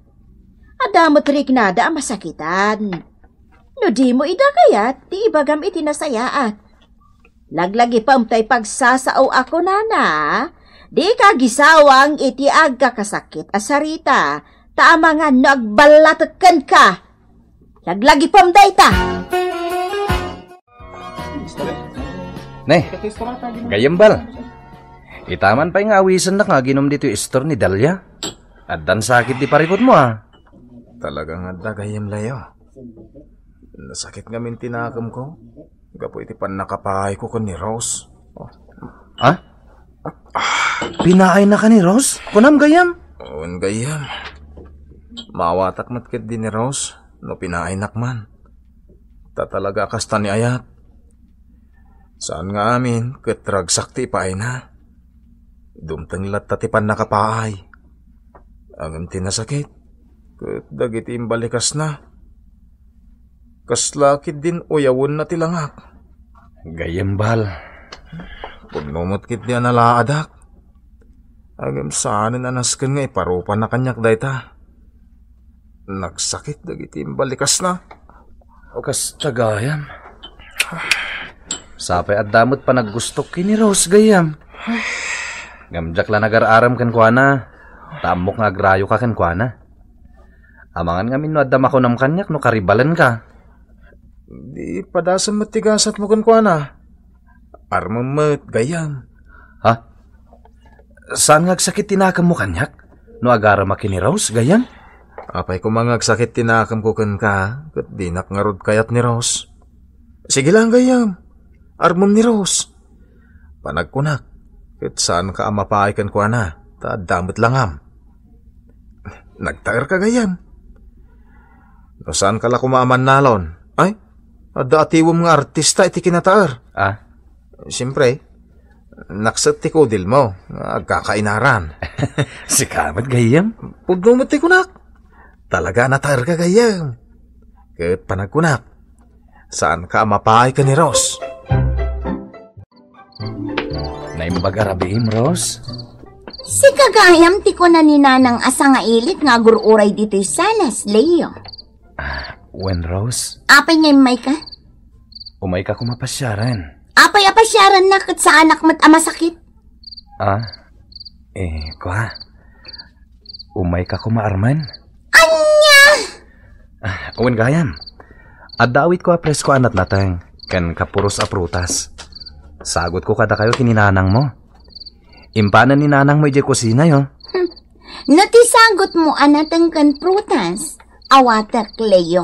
Adda met riknada a masakitan. No dimo ida kayat ti ibagam iti nasayaat. Laglagipem tay pagsasao a kunana, dika gisawang iti agkakasakit a sarita, ta amangan no agballatek kenka. Laglagipem dayta. Ne, gayyem, Val. Ita man pay nga awisennak nga aginom ditoy istor ni Dalia. Addan sakit ti parikutmo, a. Talaga nga adda, gayyem Leo. Nasakit ngamin ti nakemko gapu iti pannakapaayko ken ni Rose. Oh. Ha? Pinaayna ka ni Rose? Kunam, gayyem? Wen, gayyem. Maawatak met ketdi ni Rose no pinaaynak man. Ta talaga a kasta ni ayat. Saan nga amin ket ragsak ti ipaayna. Dumteng latta ti pannakapaay. Ngem ti nasakit ket dagiti imbalikasna. Kasla ketdin uyawenna ti langak. Gayyem, Val. Pudno met ketdi a nalaadak. Ngem saanen a nasken nga iparupanna kaniak dayta. Nagsakit dagiti imbalikasna. O, kasta, gayyem. Sapay adda met panaggustok ken ni Rose, gayyem. Ngem diak la nagar-arem kenkuana, ta ammok nga agrayoka kenkuana. Amangan ngamin no adda makunam kaniak no karibalenka. Di padasem met ti gasatmo kenkuana. Armem met, gayyem. Ha? Saan nga agsakit ti nakemmo kaniak no agaremak ken ni Rose, gayyem? Apay koma nga agsakit ti nakemko kenka, ket dinak ngarud kayat ni Rose. Sige lang, gayyem. Armem ni Rose. Panagkunak, ket saanka a mapaay kenkuana, ta adda met langam. Nagtaerka, gayyem. No saanka la koma a mannalon, ay, adda atiwem nga artista iti kinataer. Ah? Siyempre, nakset ti kudilmo nga agkakainaran. Sika met, gayyem? Pudno met ti kunak. Talaga a nataerka, gayyem. Ket panagkunak, saanka a mapaay ken ni Rose. Naimbag a rabiim, Rose. Sika gayam ti kuna ni Nanang a sangailik nga agur-uray ditoy salas, Leo. Ah, wen, Rose. Apay nga immayka? Umayka koma pasiaren. Apay a pasiaranna ket saanak met a masakit? Ah, eh, kua. Umayka koma armen? Ania? Ah, wen gayam. Adda awitko a presko a natnateng, ken kapuros a prutas. Sagutko kadakayo ken ni nanangmo. Impanen ni nanangmo idiay kusinayo. Hmm. No ti sagutmo a nateng ken prutas, awatek, Leo.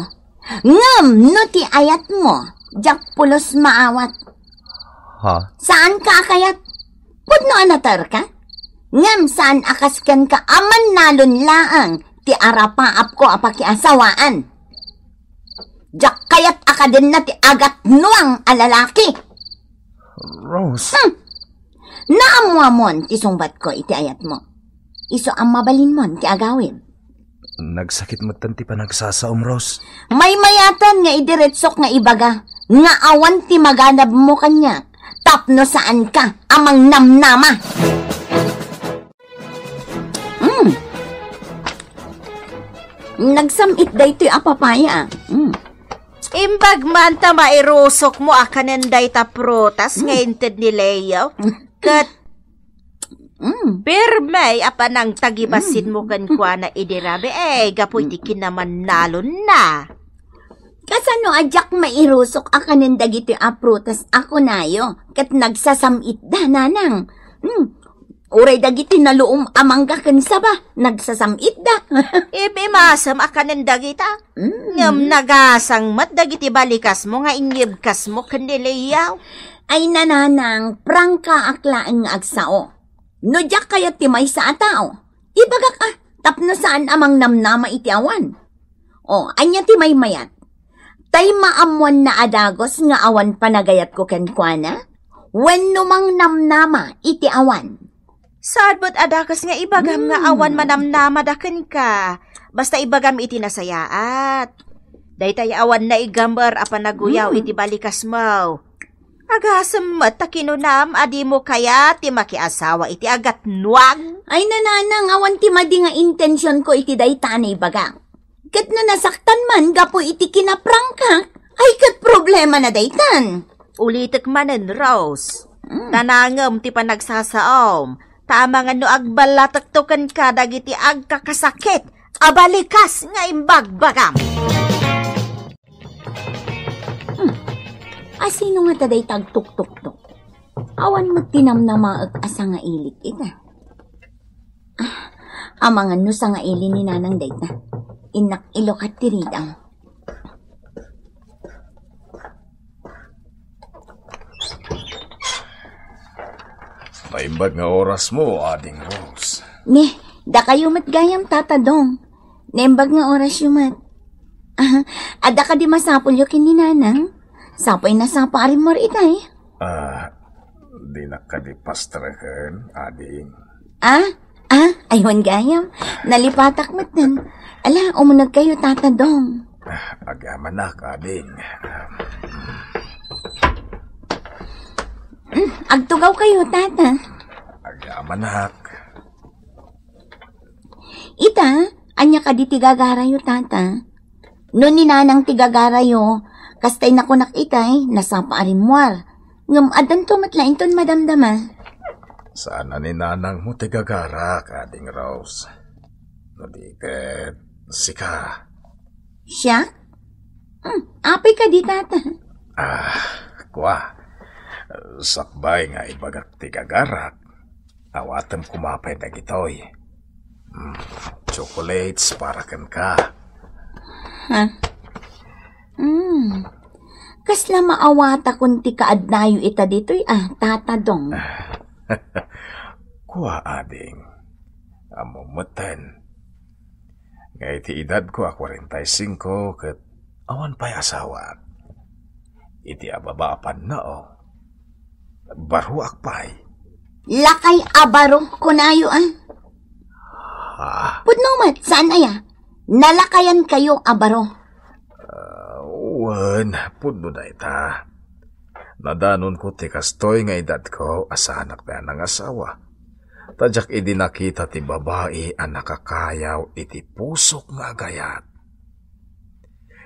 Ngem no ti ayatmo, diak pulos maawat. Ha? Saanka a kayat? Pudno a nataerka? Ngem saan a kas kenka a mannalon laeng ti arapaapko a pakiasawaan. Diak kayat a kadenna ti agatnuang a lalaki. Rose. Hmm. Naammoamon ti sungbatko iti ayatmo. Isu a mabalinmon ti agawid. Nagsakit metten ti panagsasaom, Rose. Maymayaten nga idiretsok nga ibaga nga awan ti maganabmo kaniak tapno saanka a mangnamnama. Mm. Nagsam-it daytoy a papaya. Mm. Imbag man ta mairusokmo a kanen dayta prutas nga inted ni Leo. Ket Mm. Pirme a panangtagibasinmo kenkuana idi rabii, eh, gapu iti kinamannalonna. Kasano a diak mairusok a kanen dagiti a prutas a kunayo, ket nagsasam-itda, nanang? Hmm. Uray dagiti naluom a mangga ken saba, nagsasam-itda. Ipimasem a kanen dagita. Mm. Ngem nagasang met dagiti balikasmo nga inyibkasmo ken ni Leo. Ay, nanang, prangkaak laeng nga agsao. No diak kayat ti maysa a tao, ibagak a, tapno saan a mangnamnama iti awan. O, ania ti maymayat? Tay maammoanna a dagus nga awan panagayatko kenkuana? Wenno mangnamnama iti awan? Saan met a dagus nga ibagam nga awan manamnamada kenka. Basta ibagam iti nasayaat. Daytay awan naigammer a panaguyaw iti balikasmo. Agasem met ta kinunam a dimo kayat ti makiasawa iti agatnuang. Ay, nanang, awan ti madi nga intensionko iti dayta a naibagak. Ket no nasaktan man gapu iti kinaprangkak, ay ket problemana daytan. Ulitek manen, Rose. Mm. Tanangem ti panagsasaom, ta amangan no agballatekto kenka dagiti agkakasakit a balikas nga imbagbagam. Hmm. Asino ngata dayta agtuktoktok? Awan met ti namnamaek a sangailik ita. Ah, amangan no sangaili ni nanang dayta. Innak ilukat ti ridaw. Naimbag nga orasmo, Ading Rose. Ne, dakayo met gayam, Tata Dong. Naimbag nga orasyo met. Ah, adda kadi masapulyo ken ni Nanang? Sapoy nasapa a rimmuar itay. Ah, dinak kadi pastreken, Ading. Ah? Ah, aywan gayam. Nalipatak metten. Ala, umuneg kayo, Tata Dong. Ah, agyamanak, Ading. Mm, agtugaw kayo, Tata. Agyamanak. Ita, ania kadi ti gagarayo, Tata? No ni Nanang ti gagarayo, kastay nakunak itay, nasapa a rimmuar. Ngem addanto met la inton madamdama. Saan a ni Nanangmo ti gagarak, Ading Rose. No di ket, sika. Siak? Hmm, apay kadi, Tata? Ah, kua. Sakbay nga ibagak ti gagarak. Awatem koma pay dagitoy. Mm, chocolates para kenka. Ha? Mm. Kasla maawatakon ti kaadnayo ita ditoy, ah, Tata Dong. Kua, Ading. Ammom metten. Nga iti edadko a kwarenta y singko ket awan pay asawaak. Iti ababa a pannao, baroak pay. Lakay a baro, kunayo, ah. Ah. Pudno met, saan aya? Nalakayan kayo a baro. Ah, wen, pudno dayta. Nadanonko ti kastoy nga edadko a saanak a nangasawa. Ta diak idi nakita ti babai a nakakayaw iti pusok nga agayat.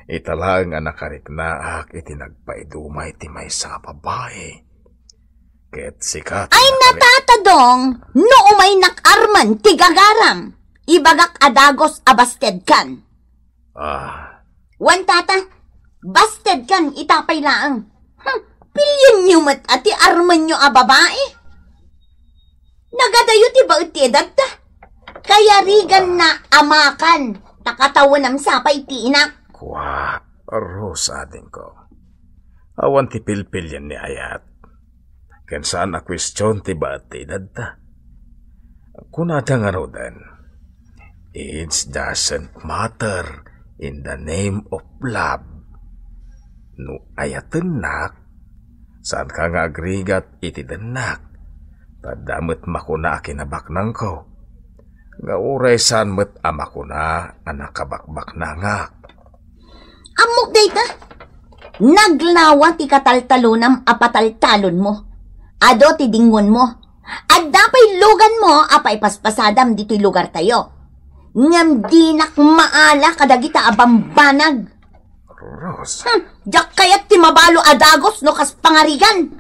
Ita laeng a nakariknaak iti nagpaidumay ti maysa a babai. Ket sika ti Ay, nakari- Tata Dong, no umaynak armen ti gagaram, ibagak a dagus a bastedkan. Ah. Wen, Tata, bastedkan ita pay laeng. Hmm, pilienyo met a ti armenyo a babai. Nagadayo ti baet ti edadta. Kayariganna a makan, ta katawenam sapay ti inak. Kua, Rose, adingko. Awan ti pilpilian ni ayat. Ken saan a kuestion ti baet ti edadta. Kunada ngaruden, It doesn't matter in the name of love. No ayatennak, saanka nga agrigat iti dennak. Ta adda met makuna a kinabaknangko, nga uray saan met a makuna a nakabakbaknangak. Ammok dayta. Naglawa ti kataltalonam a pataltalonmo. Adu ti dingonmo. Adda pay luganmo a paipaspasadam ditoy lugartayo. Ngem dinak maala kadagita a bambanag. Rose. Hmm, diak kayat ti mabalo a dagos no kas pangarigan.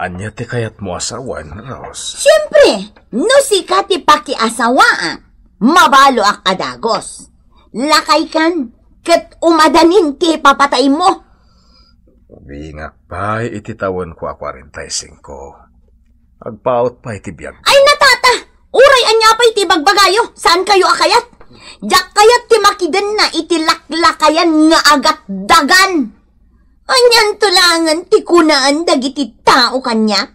Ania ti kayatmo a sawen, Rose? Siempre, no sika ti pakiasawaak, mabaloak a dagos. Lakaykan, ket umadanin ti papataymo. Ubingak pay iti tawenko a kuarenta y singko. Agpaut pay ti biag. Ay, natata! Uray ania pay ti ibagbagayo, saankayo a kayat. Diak kayat ti makidenna iti laklakayan nga agatdagan. Anianto laengen ti kunaan dagiti tao kaniak?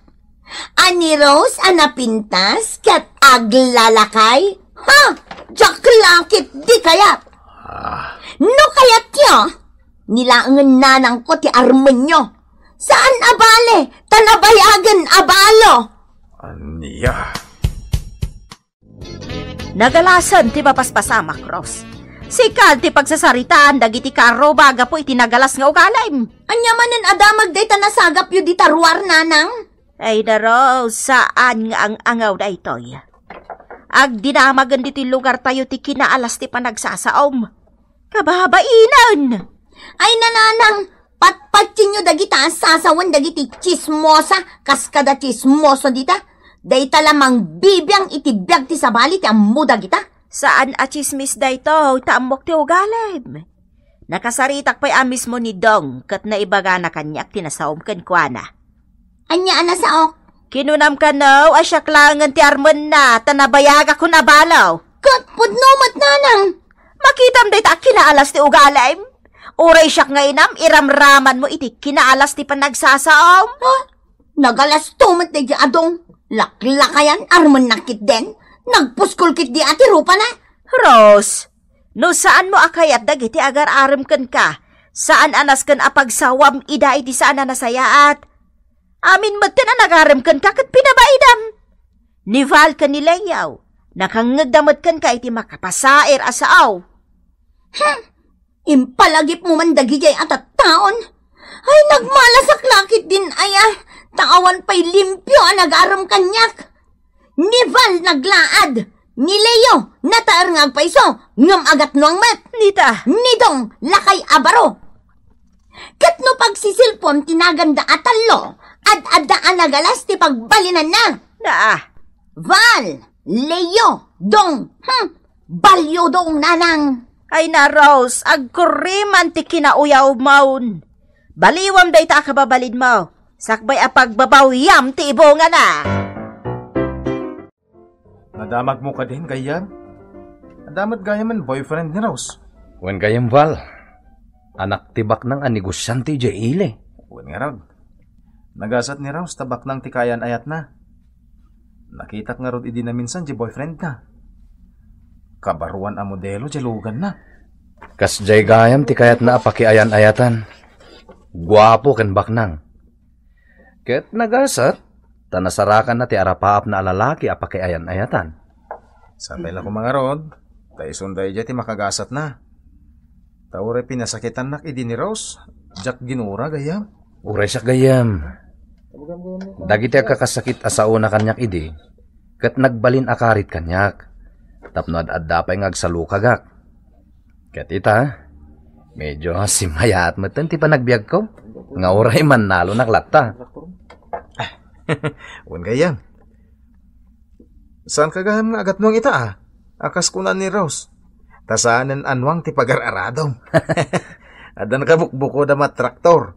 A ni Rose a napintas ket aglalakay? Ha! Diak la ketdi kayat! Ah. No kayatyo, ni laengen nanangko ti armenyo. Saan a bale, ta nabayagen a balo! Ania? Nagalasen ti mapaspasamak, Rose. Sika ti pagsasaritaan dagiti kaarruba gapu iti nagalas nga ugalim. Ania manen a damag dayta nasagapyo dita ruar, nanang? Ay da, Rose, saan nga ang-angaw daytoy. Agdinamagen ditoy lugartayo ti kinaalas ti panagsasaom. Kababainen! Ay, nanang, patpatyenyo dagita a sasawen dagiti tsismosa kas kada tsismoso dita. Dayta la mangbibiang iti biag ti sabali ti ammo dagita. Saan a tsismis daytoy, ta ammok ti ugalim. Nakasaritak pay a mismo ni Dong ket naibagana kaniak ti nasaom kenkuana. Ania a nasaok? Kinunam kano a siak laengen ti armenna ta nabayagakon a balo. Ket pudno met, nanang. Makitam dayta a kinaalas ti ugalim. Uray siak nga inam, iramramanmo iti kinaalas ti panagsasaom. Ha? Nagalasto met daydi a Dong. Laklakayan, armenna ketdin. Nagpuskol ketdi a ti rupana. Rose, no saanmo a kayat dagiti agar-arem kenka, saan a nasken a pagsawam ida iti saan a nasayaat. Amin metten a nagarem kenka ket pinabaidam. Ni Val ken ni Leo, nakangngegda met kenka iti makapasair a sao. Hmm, impalagipmo man dagidiay a tattaon. Ay, nagmalasak la ketdin aya, ta awan pay limpio a nagarem kaniak. Ni Val naglaad, ni Leo nataer nga agpayso, ngem agatnuang met. Nita. Ni Dong, lakay a baro. Ket no pagsisilpom ti naganda a tallo, ad-adda a nagalas ti pagbalinanna. Naa. Val, Leo, Dong, hmm, balyo Dong, nanang. Ay na, Rose, agkurriman ti kinauyawmon. Baliwam dayta a kababalinmo, sakbay a pagbabawyam ti ibungana. Nadamagmo kadin, gayyem? Adda met gayyem boyfriend ni Rose? Wen gayyem, Val. Anak ti baknang a negosiante idiay ili. Wen ngarud. Nagasat ni Rose ta baknang ti kaayan-ayatna. Nakitak ngarud idi naminsan diay boyfriendna. Kabaruan a modelo diay luganna. Kasdiay gayyem ti kayatna a pakiayan-ayatan. Guapo ken baknang. Ket nagasat, ta nasarakanna ti arapaapna a lalaki a pakiayan-ayatan. Sapay la koma ngarud, ta isun daydiay ti makagasatna. Ta uray pinasakitannak idi ni Rose, diak ginura, gayyem. Uray siak, gayyem. Dagiti agkakasakit a saona kaniak idi, ket nagbalin a karit kaniak, tapno ad-adda pay nga agsalukagak. Ket ita, medyo simmayaat metten ti panagbiagko, nga uray mannalonak latta. Wen gayyem. Saanka gayam nga agatnuang ita, a? A kas kuna ni Rose. Ta saanen a nuang ti pagar-aradom. Addan kabukbukoda a traktor.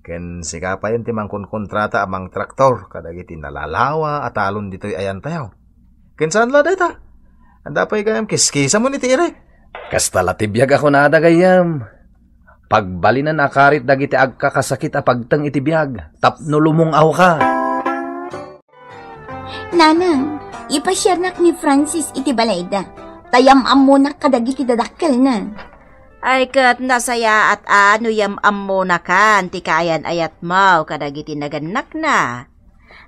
Ken sika payen ti mangkonkontrata a mangtraktor kadagiti nalalawa a talon ditoy ayantayo. Ken saan la dayta? Adda pay gayam kiskisamon iti irek. Kasta la ti biag a kunada, gayyem. Pagbalinen a karit dagiti agkakasakit a pagteng iti biag tapno lumung-awka. Nanang, Ipasiarnak ni Francis iti balayda, ta yam-ammonak kadagiti dadakkelna. Ay, ket nasayaat a no yam-ammonakan ti kaayan-ayatmo kadagiti nagannakna.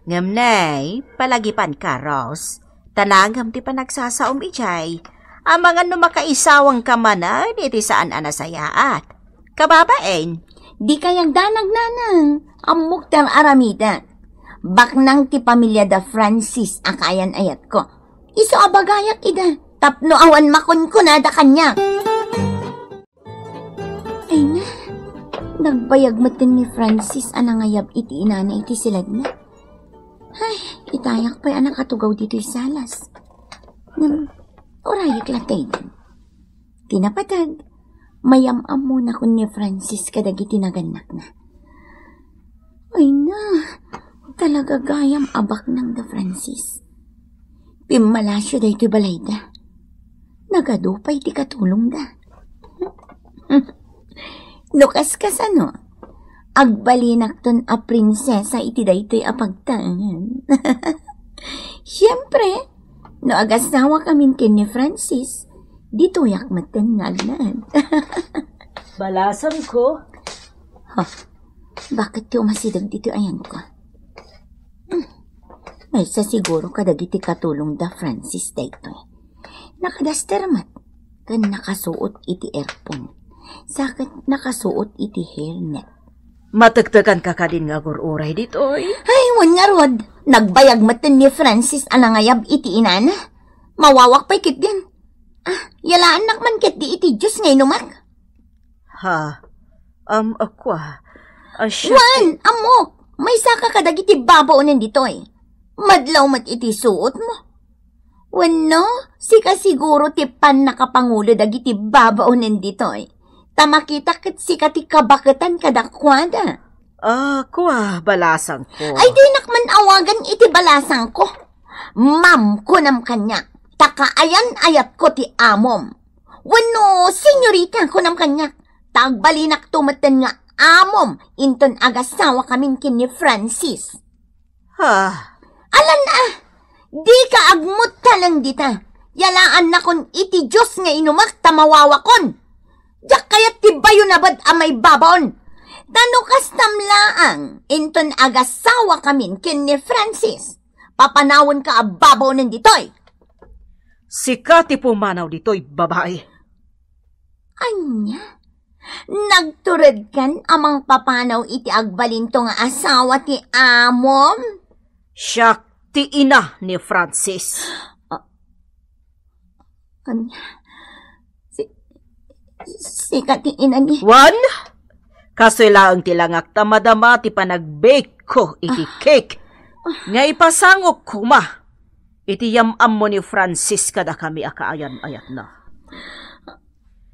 Ngem nay, palagipanka, Rose, ta nangem ti panagsasaom idiay. Amangan no makaisawangka manen iti saan a nasayaat. Kababain, dika agdanag, nanang. Ammok ti ar-aramidek. Baknang ti pamiliada Francis a kaayan-ayatko. Isu a bagayak ida, tapno awan makunkunada kaniak. Ay na, nagbayag metten ni Francis a nangayab iti inana iti siledna. Ay, itayak pay a nakatugaw ditoy salas. Ngem, urayek latta ida. Ti napateg, mayam-ammonakon ni Francis kadagiti nagannakna. Ay na, talaga gayam a baknang da Francis. Pimmalasyo daytoy balayda. Nagadu pay ti katulongda. No kaskasano, agbalinakton a prinsesa iti daytoy a pagtaengan. Siempre, no agasawakamin ken ni Francis, ditoyak metten nga agnaed. Balasangko. Ha? Bakit ti umasideg ditoy ayanko? Hmm. Maysa siguro kadagiti katulongda Francis daytoy. Nakadaster met, ken nakasuot iti earphone. Sa ket nakasuot iti hairnet. Matektekanka kadin nga agur-uray ditoy? Ay, wen ngarud, nagbayag metten ni Francis a nangayab iti inana. Mawawak pay ketdin. Ah, yalaannak man ketdi iti Dios nga inumak. Ha? Am, akua. Asya. Wen, ammok, maysaka kadagiti babaonen ditoy. Madlaw met iti suotmo. Wenno, sika siguro ti pannakapangulo dagiti babaonen ditoy. Ta makita ket sika ti kabaketan kadakuada. Ah, kua, balasangko. Ay, dinak man awagan iti balasangko. Ma'am, kunam kaniak, ta kaayan-ayatko ti amom. Wenno, senyorita, kunam kaniak, ta agbalinakto metten nga amom inton agasawakamin ken ni Francis. Ha? Alan a! Dika agmuttaleng dita. Yalaannakon iti Dios nga inumak ta mawawakon. Diak kayat ti bayo nabed a maibabaon. Ta no kastam laang, inton agasawakamin ken ni Francis, papanawenka a babaonen ditoy. Sika ti pumanaw ditoy, babai. Ania? Nagturedkan a mangpapanaw iti agbalinto nga asawa ti amom? Siak ti ina ni Francis. Ah, ania? Si, sika ti ina ni Wan? Kastoy laeng ti langak ta madama ti panagbake ko iti cake nga ipasangok koma iti yam-ammo ni Francis kadakami a kaayan-ayatna.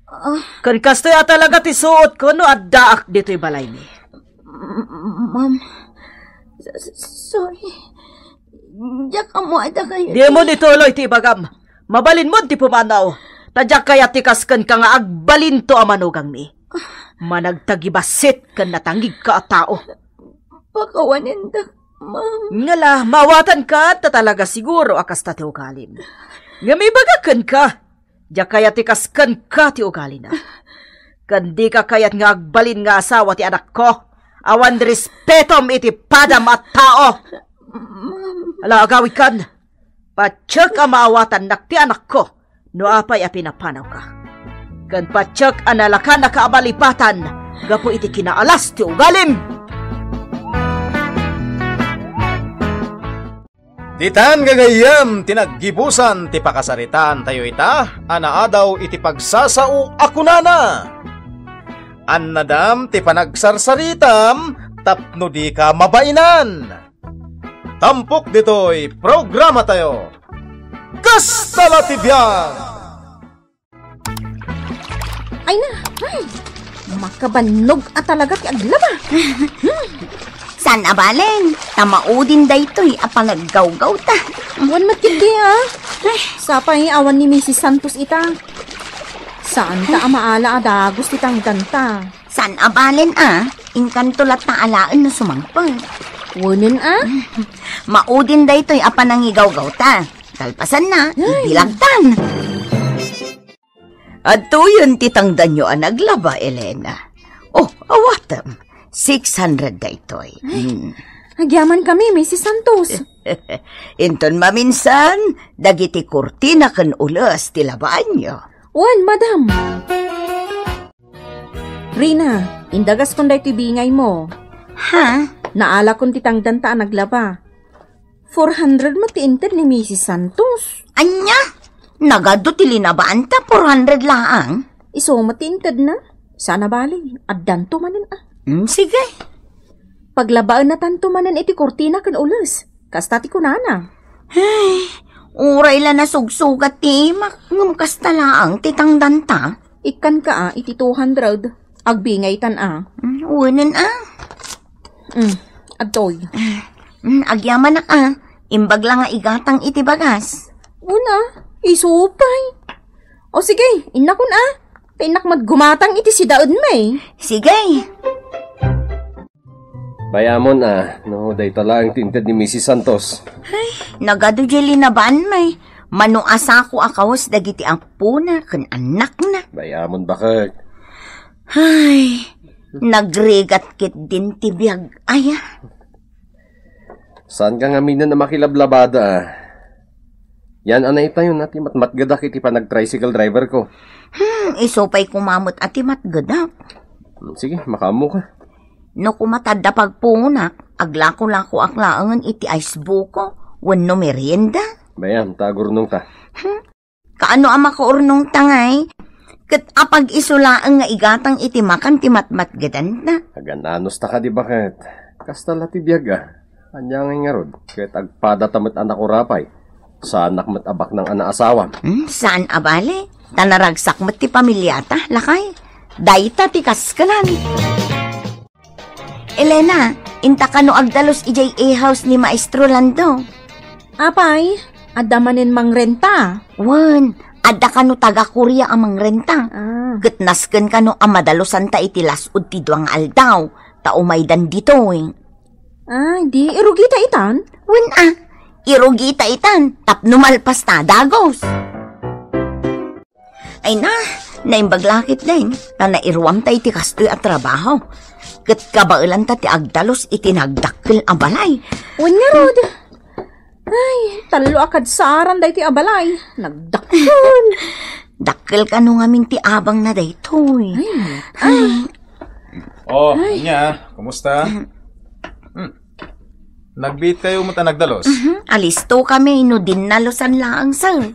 Ah. Ken kastoy a talaga ti suotko no addaak ditoy balaymi. M-, ma'am, s-, s-, sorry. Diak ammo a dakayo. Dimo ituloy ti ibagam. Mabalinmo ti pumanaw. Ta diak kayat ti kas kenka nga agbalinto a manugangmi. Managtagibassit ken natangigka a tao. Pakawanendak, ma'am. Ngala, maawatanka, ta talaga siguro a kasta ti ugalim. Ngem ibaga kenka, diak kayat ti kas kenka ti ugalina. Ken dika kayat nga agbalin nga asawa ti anakko. Awan respetom iti padam a tao. Ma'am. Ala, agawidkan. Patiek a maawatannak ti anakko no apay a pinapanawka. Ken patiek a nalakannaka a malipatan gapu iti kinaalas ti ugalim. Ditan gagayyem ti naggibusan ti pakasaritaantayo ita a naadaw iti pagsasao a kunana, "Annadam ti panagsarsaritam tapno dika mabainan." Tampok ditoy programatayo, Kasta la ti Biag! Ay na, ay! Makabannog a talaga ti aglaba. Saan a balen, ta maudin daytoy a panaggawgawta. Wen met ketdi, a. Ay. Sapay awan ni Misis Santos ita. Saan ta a maala a dagus ti tangtanta? Saan a balen, a. Inkanto latta alaen no sumangpet. Wenen, a? Maudin daytoy a panangigawgawta. Kalpasanna, ay, ibilagtan. Adtoyen ti tangdanyo a naglaba, Elena. Oh, awatem. Six hundred daytoy. Ay, hmm, agyamankami, Misis Santos. Inton maminsan, dagiti kurtina ken ules ti labaanyo. Wen, madam. Rina, indagaskon daytoy bingaymo. Ha? Naalakon ti tangdanta a naglaba. Four hundred met ti inted ni Misis Santos. Ania? Nagadu ti linabaanta, four hundred laang. Isu met ti intedna. Saan a bali, addanto manen a. Hmm, sige. Paglabaennatanto manen iti kurtina ken ules. Kasta ti kunana. Ay, uray la nasugsugat ti imak, ngem kasta laang ti tangdanta. Ikkanka a iti two hundred. Agbingaytan a. Mm, wenen a. Mm, adtoy. Mm, agyamanak a. Imbag la nga igatang iti bagas. Una, isu pay. O sige, innakon a. Ta innak met gumatang iti sidaenmi. Sige. Bayamon a, no, dayta laeng ti inted ni Misis Santos. Ay, nagadu diay linabaanmi. Mano a sako a kawes dagiti apona ken annakna. Bayamon, baket. Ay, nagrigat ketdin ti biag, aya. Saan ka ngaminen a makilablabada, a? Yan a naitayon a ti matmatgedak iti panag-tricycle driver ko. Hmm, isu pay koma met a ti matgedak. Hmm, sige, makaammo ka. No koma ta adda pagpunak, aglako-lakoak laengen iti ice buko wenno merienda. Bayam, ta agurnongta. Hmm? Kaano a makaurnongta ngay? Ket apag-isu laeng nga igatang iti makan ti matmatgedanta. Agan-anos ta kadi, baket. Kasta la ti biag a. Ania ngay ngarud? Ket agpadata met a nakurapay. Saanak met a baknang a naasawam. Hmm, saan a bali? Ta naragsak met ti pamiliata, lakay. Dayta ti kaskelan. Elena, inta kano agdalus idiay A-house ni Maestro Lando? Apay, adda manen mangrenta? Wen, adda kano taga-Korea a mangrenta. Ah. Ket nasken kano a madalosanta iti las-ud ti dua nga aldaw, ta umaydan ditoy. Ah, di irugita itan? Wen a, irugita itan, tapno malpasta a dagus. Ay na, naimbag la ketdin, ta nairuamta iti kastoy a trabaho. Ket kabaelanta ti agdalus iti nagdakkel a balay. Wen ngarud. Ay, tallo a kadsaran daytoy a balay. Nagdakkel. Dakkel kano ngamin ti abangna daytoy. Ay, ay. Oh, ay. Ania, kumusta? Hmm. Nagbiit kayo met a nagdalus? Mhm. Alisto kami, no dinnalusan laeng, sir.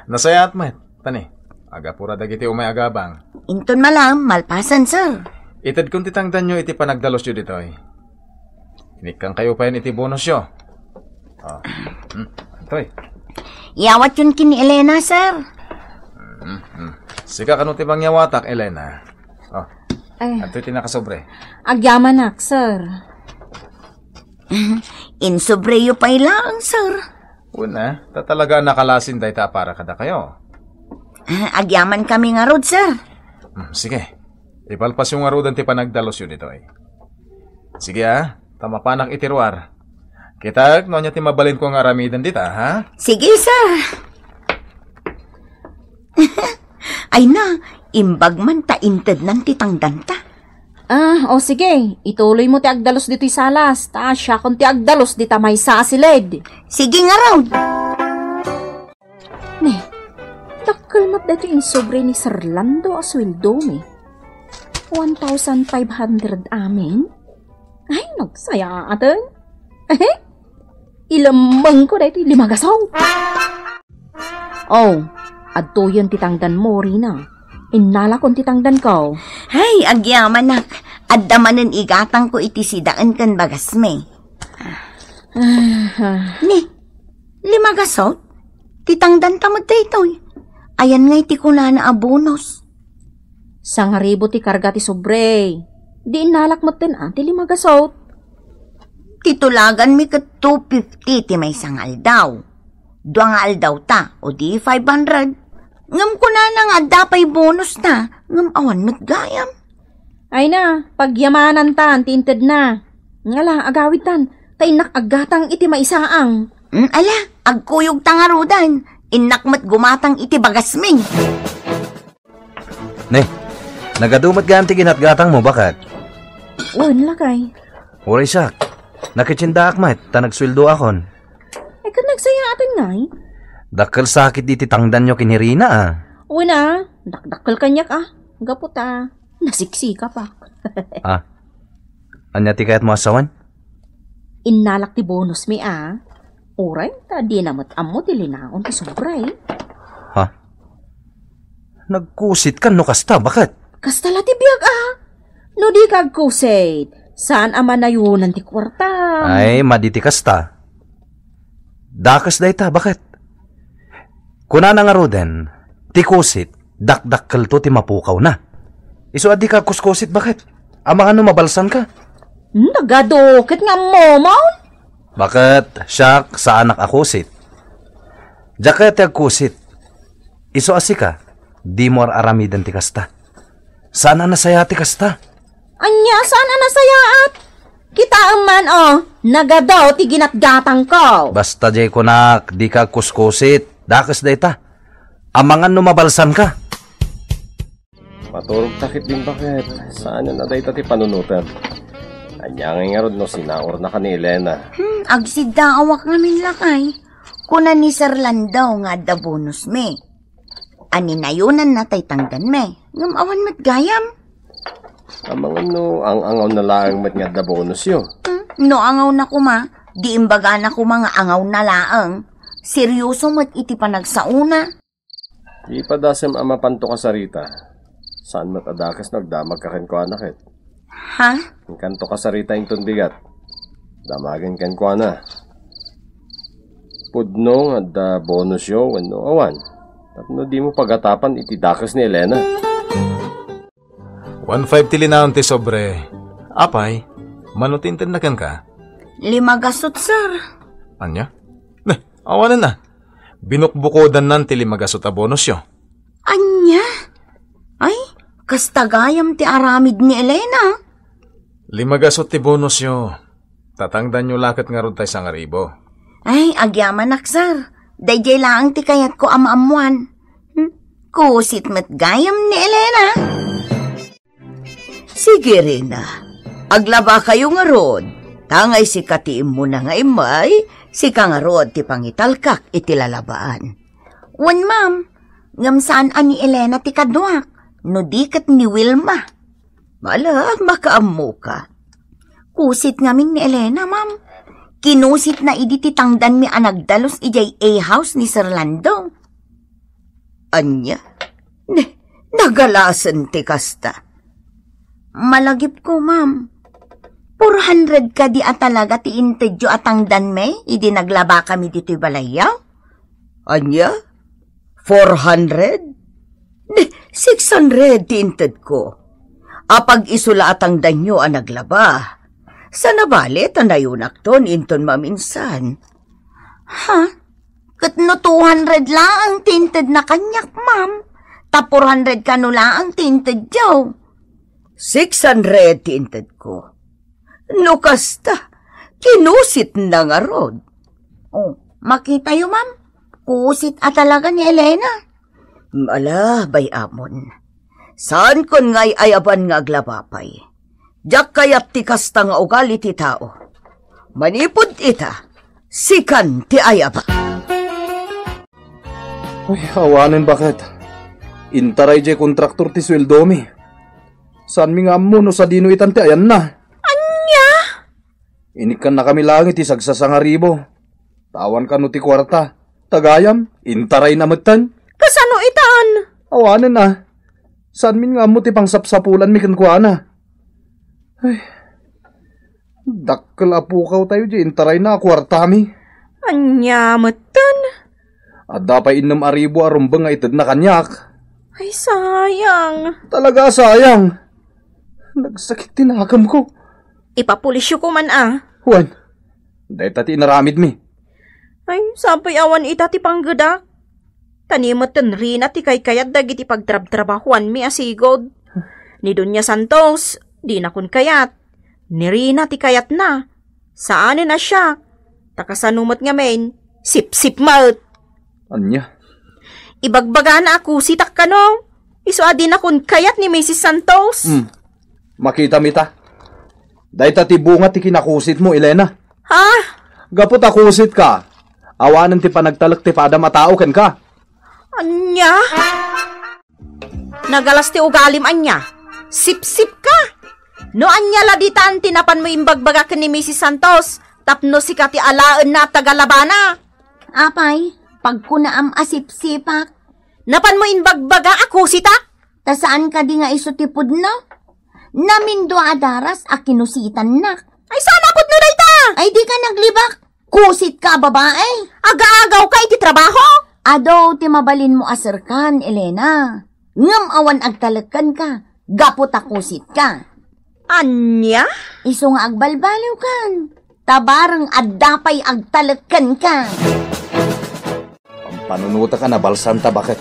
Nasayaat met. Tani, agapura dagiti umay agabang. Inton malam, malpasan, sir. Itedkon ti tangdanyo iti panagdalusyo ditoy. Inikkan kayo payen iti bonusyo. Ah, hmm, antoy. Iyawatyon ken ni Elena, sir. Hmm, hmm. Sika kano ti mangyawatak, Elena. Oh, ay. Antoy ti nakasobre? Agyamanak, sir. Insubreyo pay laeng, sir. Una, ta talaga a nakalasin dayta a para kadakayo. Ah, agyaman kami ngarud, sir. Hmm, sige. Ipalpasyo ngaruden ti panagdalusyo ditoy. Sige, a, ta mapanak iti ruar. Kitaek no ania ti mabalinko nga aramiden dita, ha? Sige, sir. Ay na, imbag man ta intednan ti tangdanta. Ah, o sige, ituloymo ti agdalus ditoy salas, ta siakon ti agdalus dita maysa a silid. Sige ngarud. Ne, dakkel met daytoy insubre ni Sir Lando a sueldomi. One thousand five hundred amin? Ay, nagsayaaten. Ilemmengko daytoy lima gasong. Oh, adtoyen ti tangdanmo, Rina. Innalakon ti tangdanko. Hay, agyamanak. Adda manen igatangko iti sidaen ken bagasmi. Ah. Ni, lima gasot? Ti tangdanta met daytoy. Ayan ngay ti kunana a bonus. Sangaribu ti karga ti sobre. Di innalak metten a ti lima gasot. Ti tulaganmi ket two fifty ti maysa nga aldaw. Dua nga aldaw ta, o di five hundred. Ngem kunana nga adda pay bonus ta, ngem awan met gayam. Ay na, pagyamanantan ti intedna. Ngala, agawidtan, ta innak aggatang iti maisaang. Mm, ala, Agkuyogta ngaruden, innak met gumatang iti bagasmi. Ne, nagadu met gayam ti ginatgatangmo, baket? Wen, lakay. Uray siak, nakitsindaak met, ta nagsueldoakon. Ay, ket nagsayaaten ngay? Dakkel sakit iti tangdanyo ken ni Rina, a. Wen a, dakdakkel kaniak, a. Gapu ta, nasiksikapak. A, ania ti kayatmo a sawen? Innalak ti bonusmi, a. Uray ta dina met ammo ti linaon ti sobre. Ha? Nagkusit kan no kasta, baket? Kasta la ti biag, a. No di ka agkusit, saan a manayonan ti kuarta. Ay, madi ti kasta. Dakes dayta, baket? Kunana ngaruden, ti kusit, dakdakkelto ti mapukawna. Isu a dika agkuskusit, baket? Amangan no mabalsanka? Nagadu, ket nga ammomon? Baket, siak, saanak a kusit. Diak kayat ti agkusit. Isu a sika, dimo ar-aramiden ti kasta. Saan a nasayaat ti kasta? Ania, saan a nasayaat? Kitaem man, o, nagadu ti ginatgatangko. Basta diay kunak, dika agkuskusit. Dakes dayta. Amangan no mabalsanka. Maturogta ketdin, baket. Saanen a dayta ti panunotem. Ania ngay ngarud no sinaurnaka ni Elena? Hmm, agsiddaawak ngamin, lakay. Kuna ni Sir Landao nga adda bonusmi. Aninayonanna tay tangdanmi. Ngem awan met gayam. Amangan no ang-angawna laeng met nga adda bonusyo. Hmm, no angawna koma, di imbagana koma nga angawna laeng. Seryoso met iti panagsaona. Ipadasem a mapanto kasarita. Saan met a dakes no agdamagka kenkuana ket. Ha? Inkanto kasarita inton bigat. Damagen kenkuana. Pudno nga adda bonusyo wenno awan. Tapno dimo pagatapan iti dakes ni Elena. One five ti linaon ti sobre. Apay, mano ti intedna kenka? Lima gasut, sir. Ania? Ne, awanen a. Binukbukodannan ti lima gasut a bonusyo. Ania? Ay, kasta gayam ti aramid ni Elena. Lima gasut ti bonusyo. Tatangdanyo la ket ngarud tay sangaribo. Ay, agyamanak, sir. Daydiay laeng ti kayatko a maammuan. Hmm? Kusit met gayam ni Elena. Sige, Rina. Aglabakayo ngarud. Tangay sika ti immuna nga immay, sika ngarud ti pangitalkak iti lalabaan. Wen, ma'am. Ngem saan a ni Elena ti kaduak, no di ket ni Wilma. Ala, makaammoka. Kusit ngamin ni Elena, ma'am. Kinusitna idi ti tangdanmi a nagdalus idiay A house ni Sir Lando. Ania? Ne, nagalasen ti kasta. Malagipko, ma'am. Four hundred kadi a talaga ti intedyo a tangdanmi idi naglabakami ditoy balayyo? Ania? Four hundred? Di, six hundred ti intedko. Apag-isu la a tangdanyo a naglaba. Sana bale ta nayonakton inton maminsan. Ha? Ket no two hundred laeng ti intedna kaniak, ma'am, ta four hundred kano laeng ti intedyo. Six hundred ti intedko. No kasta, kinusitna ngarud. Oh, makitayo, ma'am. Kusit a talaga ni Elena. Ala, bay-amon. Saankon nga ay-ayaban nga aglaba pay. Diak kayat ti kasta nga ugali ti tao. Manipud ita, sikan ti ayaba. Ay, awanen, baket. Intaray jay kontraktor ti sueldomi. Saanmi nga ammo no sadino itan ti ayanna. Ania? Inikkannakami laeng iti sagsasangaribo. Tawan kano ti kuarta. Tagayam, intarayna metten. Kasano itan? Awanen a. Saanmin nga ammo ti pangsapsapulanmi kenkuana. Ay, dakkel a pukawtayo di intarayna a kuartami. Ania metten? Adda pay innem a ribu a rumbeng nga itedna kaniak. Ay, sayang. Talaga a sayang. Nagsakit ti nakemko. Ipapulisyo ko man a. Wen, dayta ti inaramidmi. Ay, sapay awan ita ti panggedak. Ta ni metten Rina ti kaykayat dagiti pagtrabtrabahoanmi a sigud. Ni Doña Santos, dinakon kayat. Ni Rina ti kayatna. Saanen a siak. Ta kasano met ngamin, Sipsip met. Ania? Ibagbagana a kusitak kano. Isu a dinakon kayat ni Misis Santos. Hmm. Makitam ita. Dayta ti bunga ti kinakusitmo, Elena. Ha? Gapu ta kusitka, awanen ti panagtalek ti padam a tao kenka. Ania? Nagalas ti ugalim ania? Sipsip ka! No ania la ditan ti napanmo imbagbaga ken ni Misis Santos, tapno sika ti alaenna a tagalabana. Apay, pagkunaam a sipsipak. Napanmo imbagbaga a kusitak? Ta saan kadi nga isu ti pudno? Namindua a daras a kinusitannak. Ay, saan a pudno dayta? Ay, di ka naglibak. Kusit ka, babae. Agaagaw ka iti trabaho? Adu ti mabalinmo a serkan, Elena. Ngem awan agtalekkan ka, gapu ta kusit ka. Ania? Isu nga agbalbaliw kan. Ta bareng adda pay agtalekkan ka. Pampanunotek a nabalsanta, baket.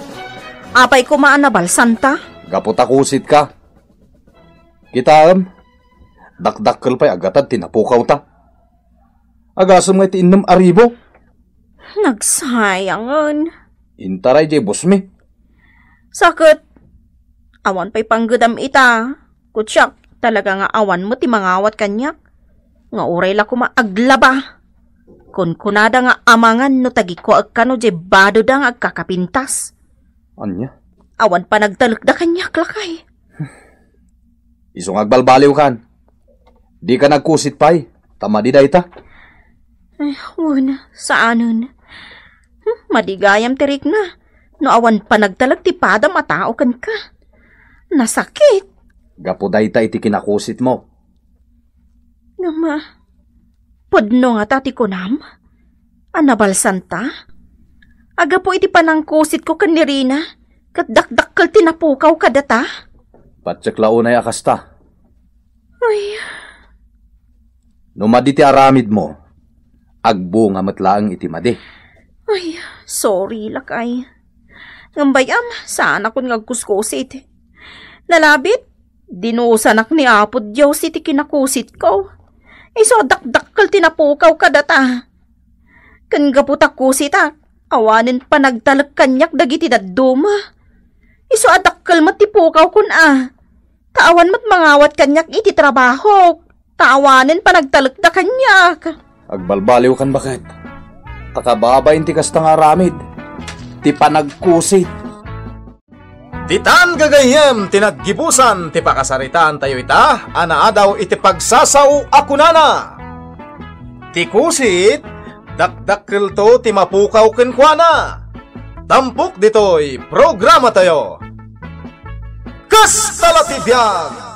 Apay koma a nabalsanta? Gapu ta kusit ka. Kitaem, dakdakkel pay a gatad ti napukawta. Agasem nga iti innem a ribu. Nagsayangen. Intaray diay busmi. Saket, awan pay panggedam ita. Kutiak, talaga nga awan met ti mangawat kaniak. Nga uray la koma aglaba. Kunkunada nga amangan no tagikuaek kano diay badoda nga agkakapintas. Ania? Awan panagtalekda kaniak, lakay. Isu nga agbalbaliw kan. Di ka nagkusit pay, ta madi dayta. Eh, wen, saanen. Hmm, madi gayam ti rikna. No awan panagtalek ti padam a tao kenka. Nasakit. Gapu dayta iti kinakusitmo. Ngem, ah, pudno ngata ti kunam? A nabalsanta? Agapu iti panangkusitko ken ni Rina, ket dakdakkel ti napukaw kadata? Patiek la unay a kasta. Ay. No madi ti aramidmo, agbunga met laeng iti madi. Ay, sorry, lakay. Ngem bay-am, saanakon nga agkuskusit. Nalabit, dinusanak ni Apo Dios iti kinakusitko. Isu a dakdakkel ti napukaw kadata. Ken gapu ta kusitak, awanen panagtalek kaniak dagiti dadduma. Isu a dakkel met ti pukawkon a. Ta awan met mangawat kaniak iti trabahok, ta awanen panagtalekda kaniak. Agbalbaliw kan baket. Ta kababain ti kasta nga aramid, ti panagkusit. Ditan gagayyem ti naggibusan ti pakasaritaantayo ita a naadaw iti pagsasao a kunana, ti kusit, dakdakkelto ti mapukaw kenkuana. Tampok ditoy programatayo. Kasta la ti biag